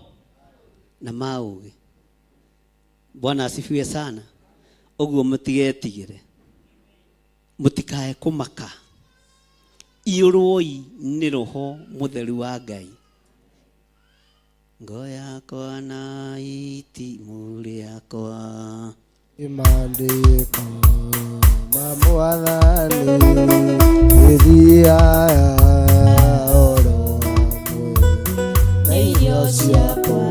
na ma ũũgĩ. Bwana asifiwe sana. Ũguo mũtigetigĩre, mũtikae kũmaka, iyũrwoi nĩ Roho Mũtheru wa Ngai. Ngo yakwa na itimũ rĩakwa. Maandĩko ma Mwathani ĩthiaga oro hamwe na irio ciakwa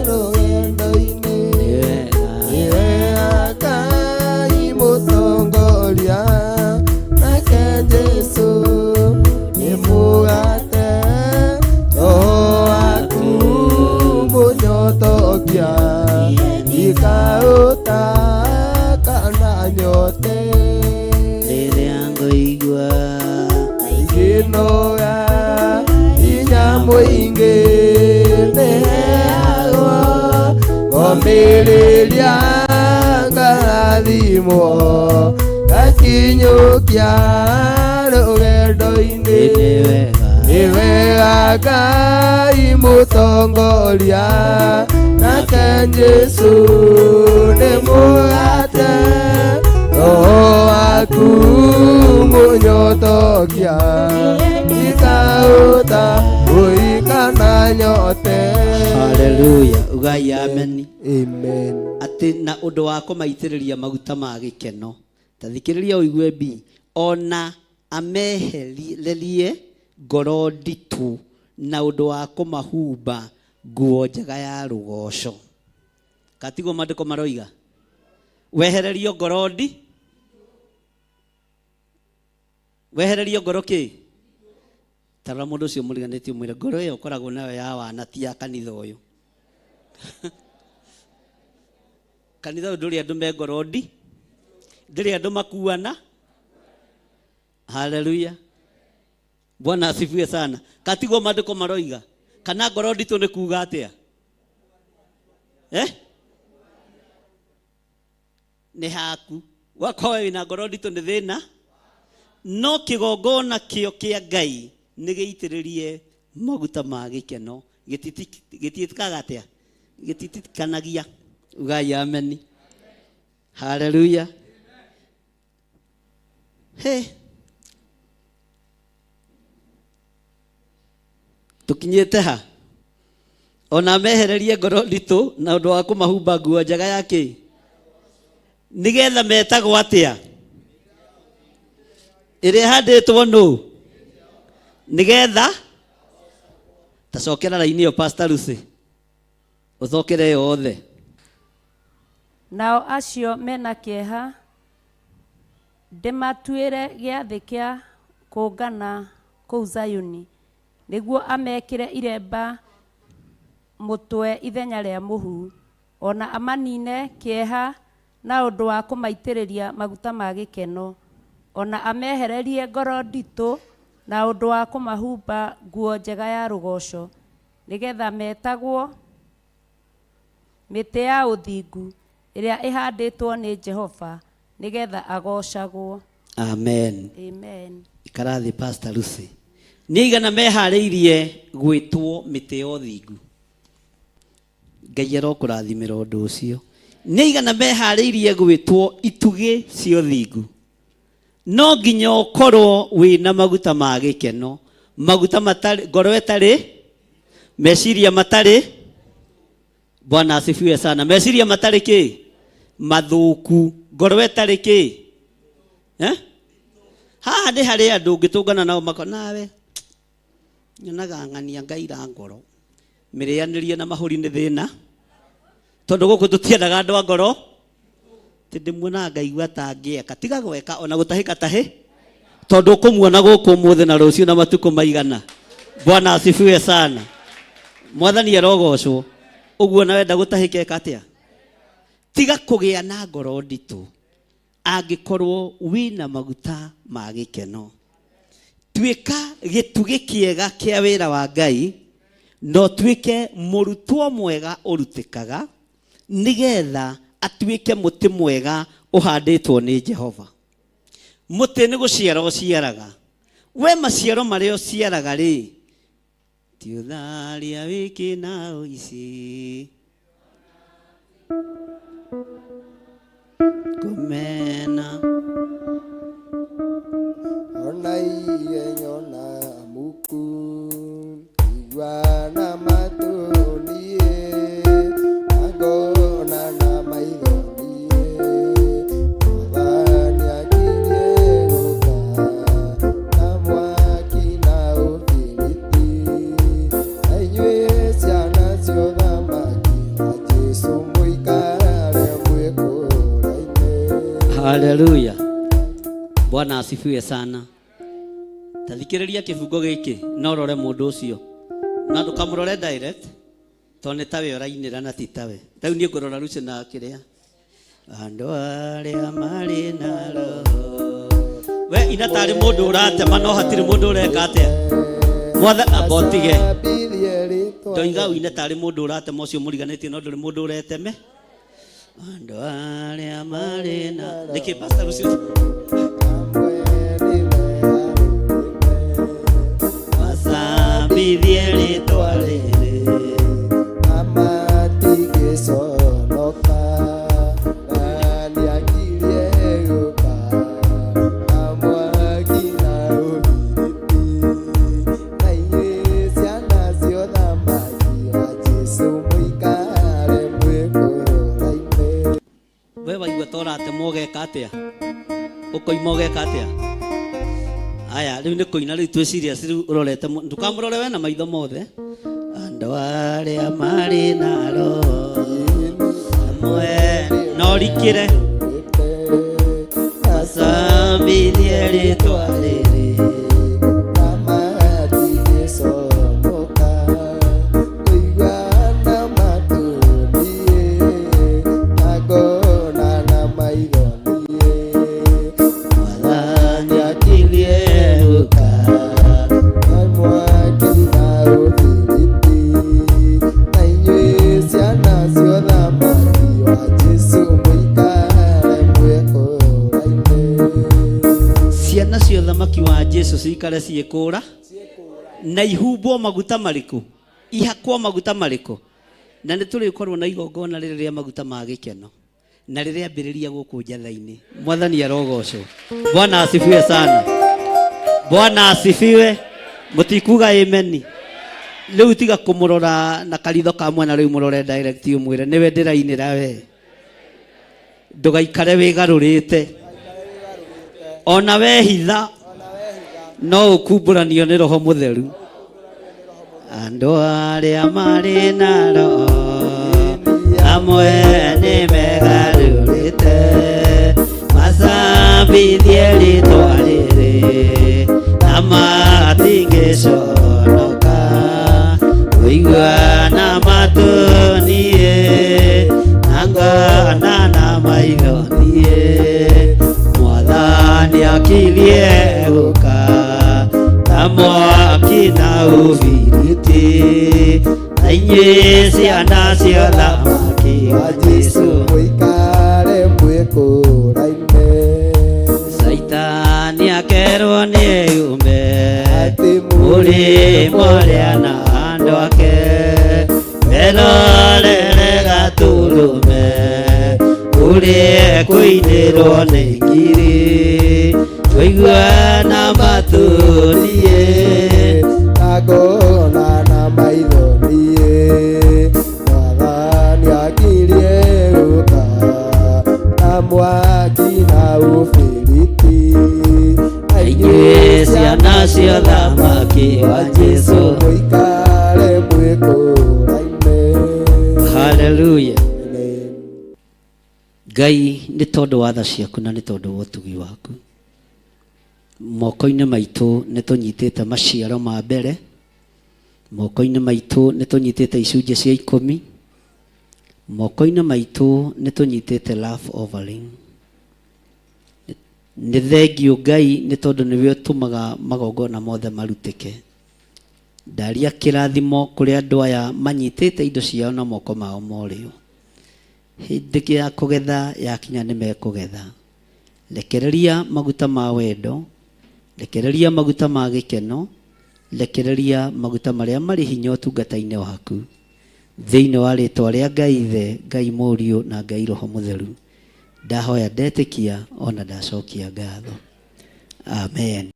rũgendo-inĩ. Nĩ wega Ngai mũtongoria, nake Jesũ nĩ mũgate, Roho waku mũnyotokia ikaũta kana nyote. Rĩrĩa ngũigua Ingĩnoga hinya mũingĩ nĩheagwo, ngomĩrĩria ngarathimwo ngakinyũkia rũgendo-inĩ. Nĩ wega. Nĩ wega Ngai mũtongoria, nake Jesũ nĩ mũgate, Roho waku mũnyotokia ikaũta ũikana nyote. Haleluya. Ugai ameni. Amen. Atĩ na ũndũ wa kũmaitĩrĩria maguta ma gĩkeno. Ta thikĩrĩria ũigue bi. Ona amehererie ngoro nditũ na ũndũ wa kũmahumba nguo njega ya rũgoco. Katiguo maandĩko maroiga? Wehererio ngoro ndi? Wehererio ngoro kĩ? Tarora mũndũ ũcio mũriganĩtie ũmwĩre ngoro ĩyo ũkoragwo nayo ya wana ti ya kanitha ũyũ. Kanitha ũyũ ndũrĩ andũ me ngoro ndi, ndĩrĩ andũ makuana. Haleluya. Bwana asifiwe sana. Katiguo maandĩko maroiga? Kana ngoro nditũ nĩ kuga atĩa? Eh? Nĩ haku. Wakorwo wĩna ngoro nditũ nĩ thĩna. No kĩgongona kĩo kĩa Ngai nĩ gĩitĩrĩrie maguta ma gĩkeno. Gĩtiĩkaga atĩa? Gĩtitikanagia. Ugai ameni. Haleluya. He. Tũkinyĩte ha? Ona mehererie ngoro nditũ na ũndũ wa kũmahumba nguo njega ya kĩ? Nĩgetha metagwo atĩa? Ĩrĩa ĩhandĩtwo nũ? Nĩgetha ta cokera raini ĩyo Pastor Lucy. Ũcokere yothe. Nao acio me na kĩeha ndĩmatuĩre gĩathĩ kĩa kũũngana kũu Zayuni, nĩguo amekĩre iremba mũtwe ithenya rĩa mũhu, o na amanine kĩeha na ũndũ wa kũmaitĩrĩria maguta ma gĩkeno, o na amehererie ngoro nditũ na ũndũ wa kũmahumba nguo njega ya rũgooco, nĩ getha metagwo mĩtĩ ya ũthingu ĩrĩa ĩhandĩtwo nĩ Jehova, nĩ getha agoocagwo. Amen. Amen. Ikara thĩ Pastor Lucy. Nĩ aigana meharĩirie gwĩtwo mĩtĩ ya ũthingu? Ngai arokũrathimĩra ũndũ ũcio. Nĩ aigana meharĩirie gwĩtwo itugĩ cia ũthingu? No nginya ũkorwo wĩna maguta ma gĩkeno, maguta matarĩ, ngoro ĩtarĩ, meciria matarĩ, Bwana asifiwe sana, meciria matarĩ kĩ? Mathũku, ngoro ĩtarĩ kĩ? Eh? Haha nĩ harĩ andũ ũngĩtũngana nao mako nawe nyonaga ng'ania ngaira ngoro mĩrĩanĩrie na mahũri nĩ thĩna tondũ gũkũ tũtiendaga andũ a ngoro tĩ ndĩmuonaga ngaigua ta ngĩeka tiga gweka ona gũtahĩka tahĩ tondũ ũkũmuona gũkũ ũmũthĩ na rũciũ na matukũ maigana. Bwana asifiwe sana. Mwathani arogocwo. Ũguo na wenda gũtahĩka eka atĩa? Tiga kũgĩa na ngoro nditũ angĩkorwo wĩna maguta ma gĩkeno. Tuĩka gĩtugĩ kĩega kĩa wĩra wa Ngai, na ũtuĩke mũrutwo mwega ũrutĩkaga, nĩgetha atuĩke mũtĩ mwega ũhandĩtwo nĩ Jehova. Mũtĩ nĩ gũciara ũciaraga. We maciaro marĩa ũciaraga rĩ, Ti ũtharia wiki na ũici Kũmena Ona igenyo na muku Igua na matũ niĩ Na ngona na maitho niĩ Mwathani akirie gũka Na mwaki na ũbiriti Na inyuĩ ciana cia ũthamaki wa Jesũ mũikare mwĩkũraine. Haleluya. Bwana asifiwe sana. Ta thikĩrĩria kĩbungo gĩkĩ na ũrore mũndũ ũcio. Na ndũkamũrore direct tondũ nĩ tawe ũrainĩra na ti tawe. Rĩu niĩ ngũrora Lucy na kĩrĩa. Andũ arĩa marĩ na roho. We ina tarĩ mũndũ ũratema no hatirĩ mũndũ ũreka atĩa. Mwatha amba ũtige. Ndoiga ũine tarĩ mũndũ ũratema ũcio mũriganĩtie no ndũrĩ mũndũ ũreteme. Andũ arĩa marĩ na nĩkĩ Pastor Lucy macambithie rĩtwa rĩrĩ Amatigĩconoka na nĩakirie gũka na mwaki na ũbiriti na inyuĩ ciana cia ũthamaki wa Jesũ mũikare mwĩkũraine. We waigua ta ũratema ũgeka atĩa ũkoima ũgeka atĩa aya rĩu nĩ kũina rĩu twĩ serious rĩu ũrorete ndũkamũrore we na maitho mothe andũ arĩa marĩ na roho amwe no rikĩre macambithie rĩtwa rĩrĩ Mwathani akirie gũka ciana cia ũthamaki wa Jesu cikare ciĩkũra na ihumbwo maguta marĩkũ ihakwo maguta marĩkũ na nĩ tũrĩkorwo na igongona rĩrĩ rĩa maguta ma gĩkeno na rĩrĩambĩrĩria gũkũ njatha-inĩ mwathani arogocwo bwana asifiwe sana bwana asifiwe mũtikuga ameni rĩu tiga kũmũrora na karitho ka mwena rĩu mũrore direct ũmwĩre nĩwe ndĩrainĩra we ndũgaikare wĩgarũrĩte ona wehitha no ũkumbũranio nĩ roho mũtheru andũ arĩa marĩ na roho amwe nĩ megarũrĩte macambithie rĩtwa rĩrĩ na matingĩconoka kũigua na matũ niĩ na ngona na maitho niĩ mwathani akirie gũka ta mwaki na ũbiriti na inyuĩ ciana cia ũthamaki wa Jesũ mũikare mwĩkũraine Saitani akerwo nĩ eyume Atĩ mũrĩmo ũrĩa na andũ ake merorere gatũrũme ũrĩa kũinĩrwo nĩ ngiri kũigua na matũ niĩ na ngona na maitho niĩ mwathani akirie gũka na mwaki na ũbiriti na inyuĩ ciana cia ũthamaki wa Jesũ mũikare mwĩkũraine haleluya Amen. Ngai nĩ tondũ wa tha ciaku na nĩ tondũ wa ũtugi waku moko-inĩ maitũ nĩ tũnyitĩte maciaro ma mbere moko-inĩ maitũ nĩ tũnyitĩte icunjĩ cia ikũmi moko-inĩ maitũ nĩ tũnyitĩte love offering nĩ thengiũ Ngai nĩ tondũ nĩwe ũtũmaga magongona mothe marutĩke ndaria kĩrathimo kũrĩ andũ aya manyitĩte indo ciao na moko mao ma ũrĩo hĩndĩ ya kũgetha yakinya nĩ mekũgetha rekereria maguta ma wendo rekereria maguta ma gĩkeno Rekereria maguta marĩa marĩ hinya ũtungata-inĩ waku. Thĩinĩ wa rĩtwa rĩa Ngai Ithe, Ngai Mũriũ na Ngai Roho Mũtheru, ndahoya ndetĩkia ona ndacokia ngatho. Amen.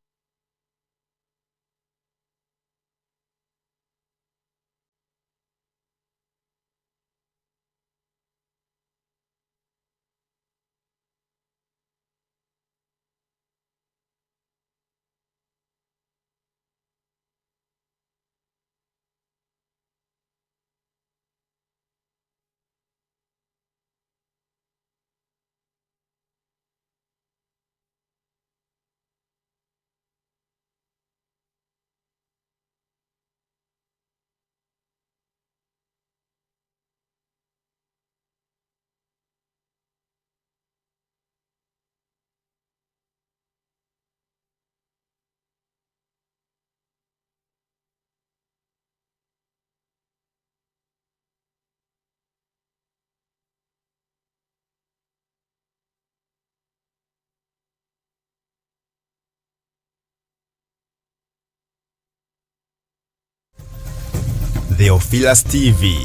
Theophilus TV,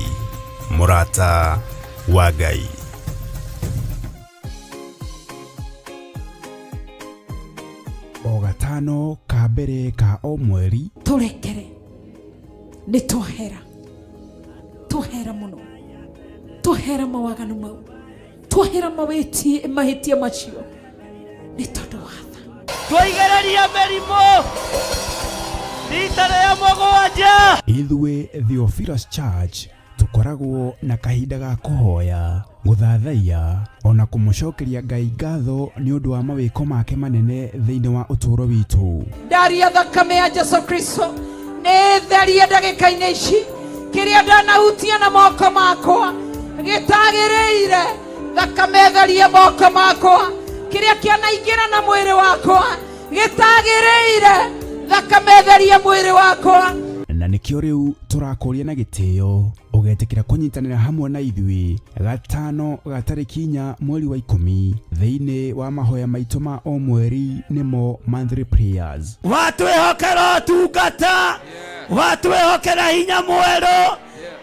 mũrata wa Ngai. O gatano ka mbere ka o mweri Tũrekere, nĩ twahera, twahera mũno, twahera mawaganu mau, twahera mawĩtie mahĩtia macio nĩ tondũ wa tha. Twaigĩrĩria mĩrimũ rita rĩa mũgwanja. Ithuĩ Theophilus Church tũkoragwo na kahinda ga kũhoya, gũthathaiya, ona kũmũcokeria Ngai ngatho nĩ ũndũ wa mawĩko make manene thĩinĩ wa ũtũũro witũ. Ndaria thakame ya Jesu Kristo nĩ therie ndagĩka-inĩ ici kĩrĩa ndanahutia na moko makwa gĩtagĩrĩire, thakame therie moko makwa, kĩrĩa kĩanaingĩra na mwĩrĩ wakwa gĩtagĩrĩire, thakame therie mwĩrĩ wakwa. Na nĩkĩo rĩu tũrakũria na gĩtĩo ũgetĩkĩra kũnyitanĩra hamwe na ithuĩ gatano ga tarĩki 4 mweri wa 10 thĩinĩ wa mahoya maitũ ma o mweri, nĩmo monthly prayers. Watwĩhokera ũtungata, watwĩhokera hinya mwerũ,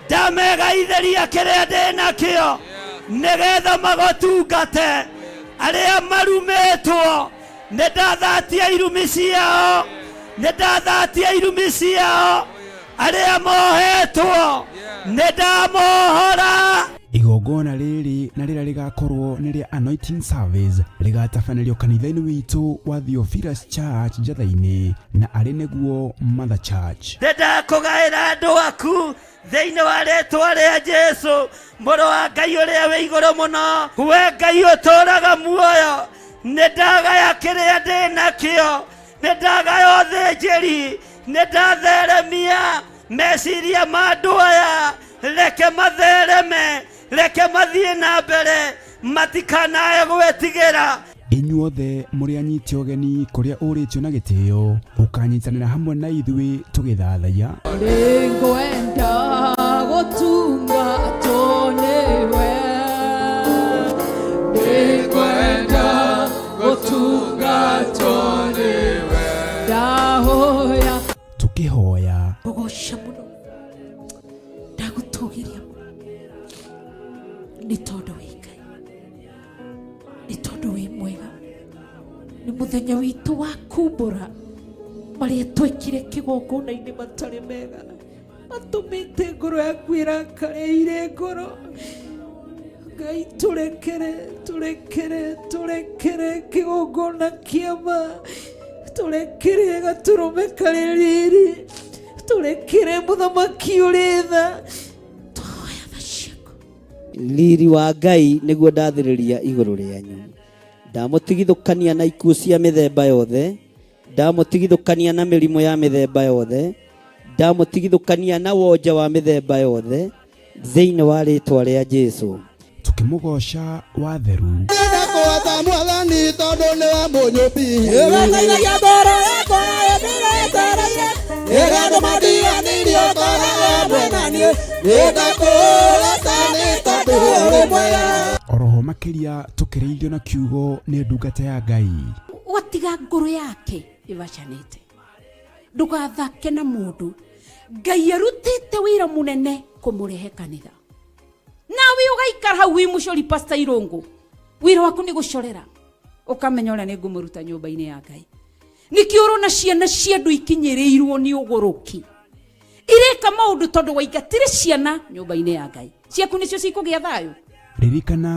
ndamegaithĩria kĩrĩa ndĩ nakĩo nĩgetha magũtungate. Arĩa marumĩtwo nĩ ndathatia irumi ciao, nĩ ndathatia irumi ciao. Arĩa mohetwo nĩ ndamohora. Igongona rĩrĩ na rĩrĩa rĩgakorwo nĩ rĩa anointing service rĩgatabanĩrio kanitha-inĩ witũ wa Theophilus Church Njatha-inĩ, na arĩ nĩguo Mother Church. Nĩ ndakũgaĩra andũ aku thĩinĩ wa rĩtwa rĩa Jesu, mũrũ wa Ngai ũrĩa wĩ igũrũ mũno. We Ngai ũtũũraga muoyo, nĩ ndagaya kĩrĩa ndĩ nakĩo, nĩ ndagaya ũthĩnjĩri, nĩ ndatheremia meciria ma andũ aya. Reke mathereme, reke mathiĩ na mbere, matikanae gwĩtigĩra. Inyuothe mũrĩ anyiti ũgeni kũrĩa ũrĩtio na gĩtĩo ũkanyitanĩra hamwe na ithuĩ tũgĩthathaiya. Nĩngwenda gũtungatwo nĩwe, nĩngwenda gũtungatwo nĩwe, ndahoya tũkĩhoya, Ngũgoca mũno, ndagũtũgĩria mũno, nĩ tondũ wĩ Ngai, nĩ tondũ wĩ mwega. Nĩ mũthenya witũ wa kumbũra marĩa twekire kĩgongona-inĩ matarĩ mega, matũmĩte ngoro yaku ĩrakare ire ngoro. Ngai tũrekere, tũrekere, tũrekere kĩgongona kĩama, tũrekere gatũrũme karĩ riri, tũrekere mũthamaki ũrĩ tha. Twahoya tha ciaku. Riri wa Ngai nĩguo ndathĩrĩria igũrũ rĩanyu. Ndamũtigithũkania na ikuũ cia mĩthemba yothe, ndamũtigithũkania na mĩrimũ ya mĩthemba yothe, ndamũtigithũkania na wonje wa mĩthemba yothe, thĩinĩ wa rĩtwa rĩa Jesu. Tũkĩmũgoca watheru. Ndakũhota Mwathani tondũ nĩwe mũnyũmbi. Ĩgateithagia ngoro yakwa ĩndĩretereire. Ĩrĩa andũ matiganĩirie ũkoragwo hamwe na niĩ. Nĩndakũgooca nĩ tondũ ũrĩ mwega. Oroho makĩria tũkĩrĩithio na kiugo nĩ ndungata ya Ngai. Watiga ngoro yake ĩbacanĩte. Ndũgathake na mũndũ. Ngai arutĩte wĩra mũnene kũmũrehe kanitha. Nawe ũgaikara hau wĩ mũcori, Pastor Irũngũ. Wĩra waku nĩ gũcorera. Ũkamenya ũrĩa nĩ ngũmũruta nyũmba-inĩ ya Ngai. Nĩkĩo ũrona ciana cia andũ ikinyĩrĩirwo nĩ ũgũrũki. Ireka maũndũ tondũ waingatire ciana nyũmba-inĩ ya Ngai. Ciaku nĩcio cikũgĩa thayũ. Ririkana.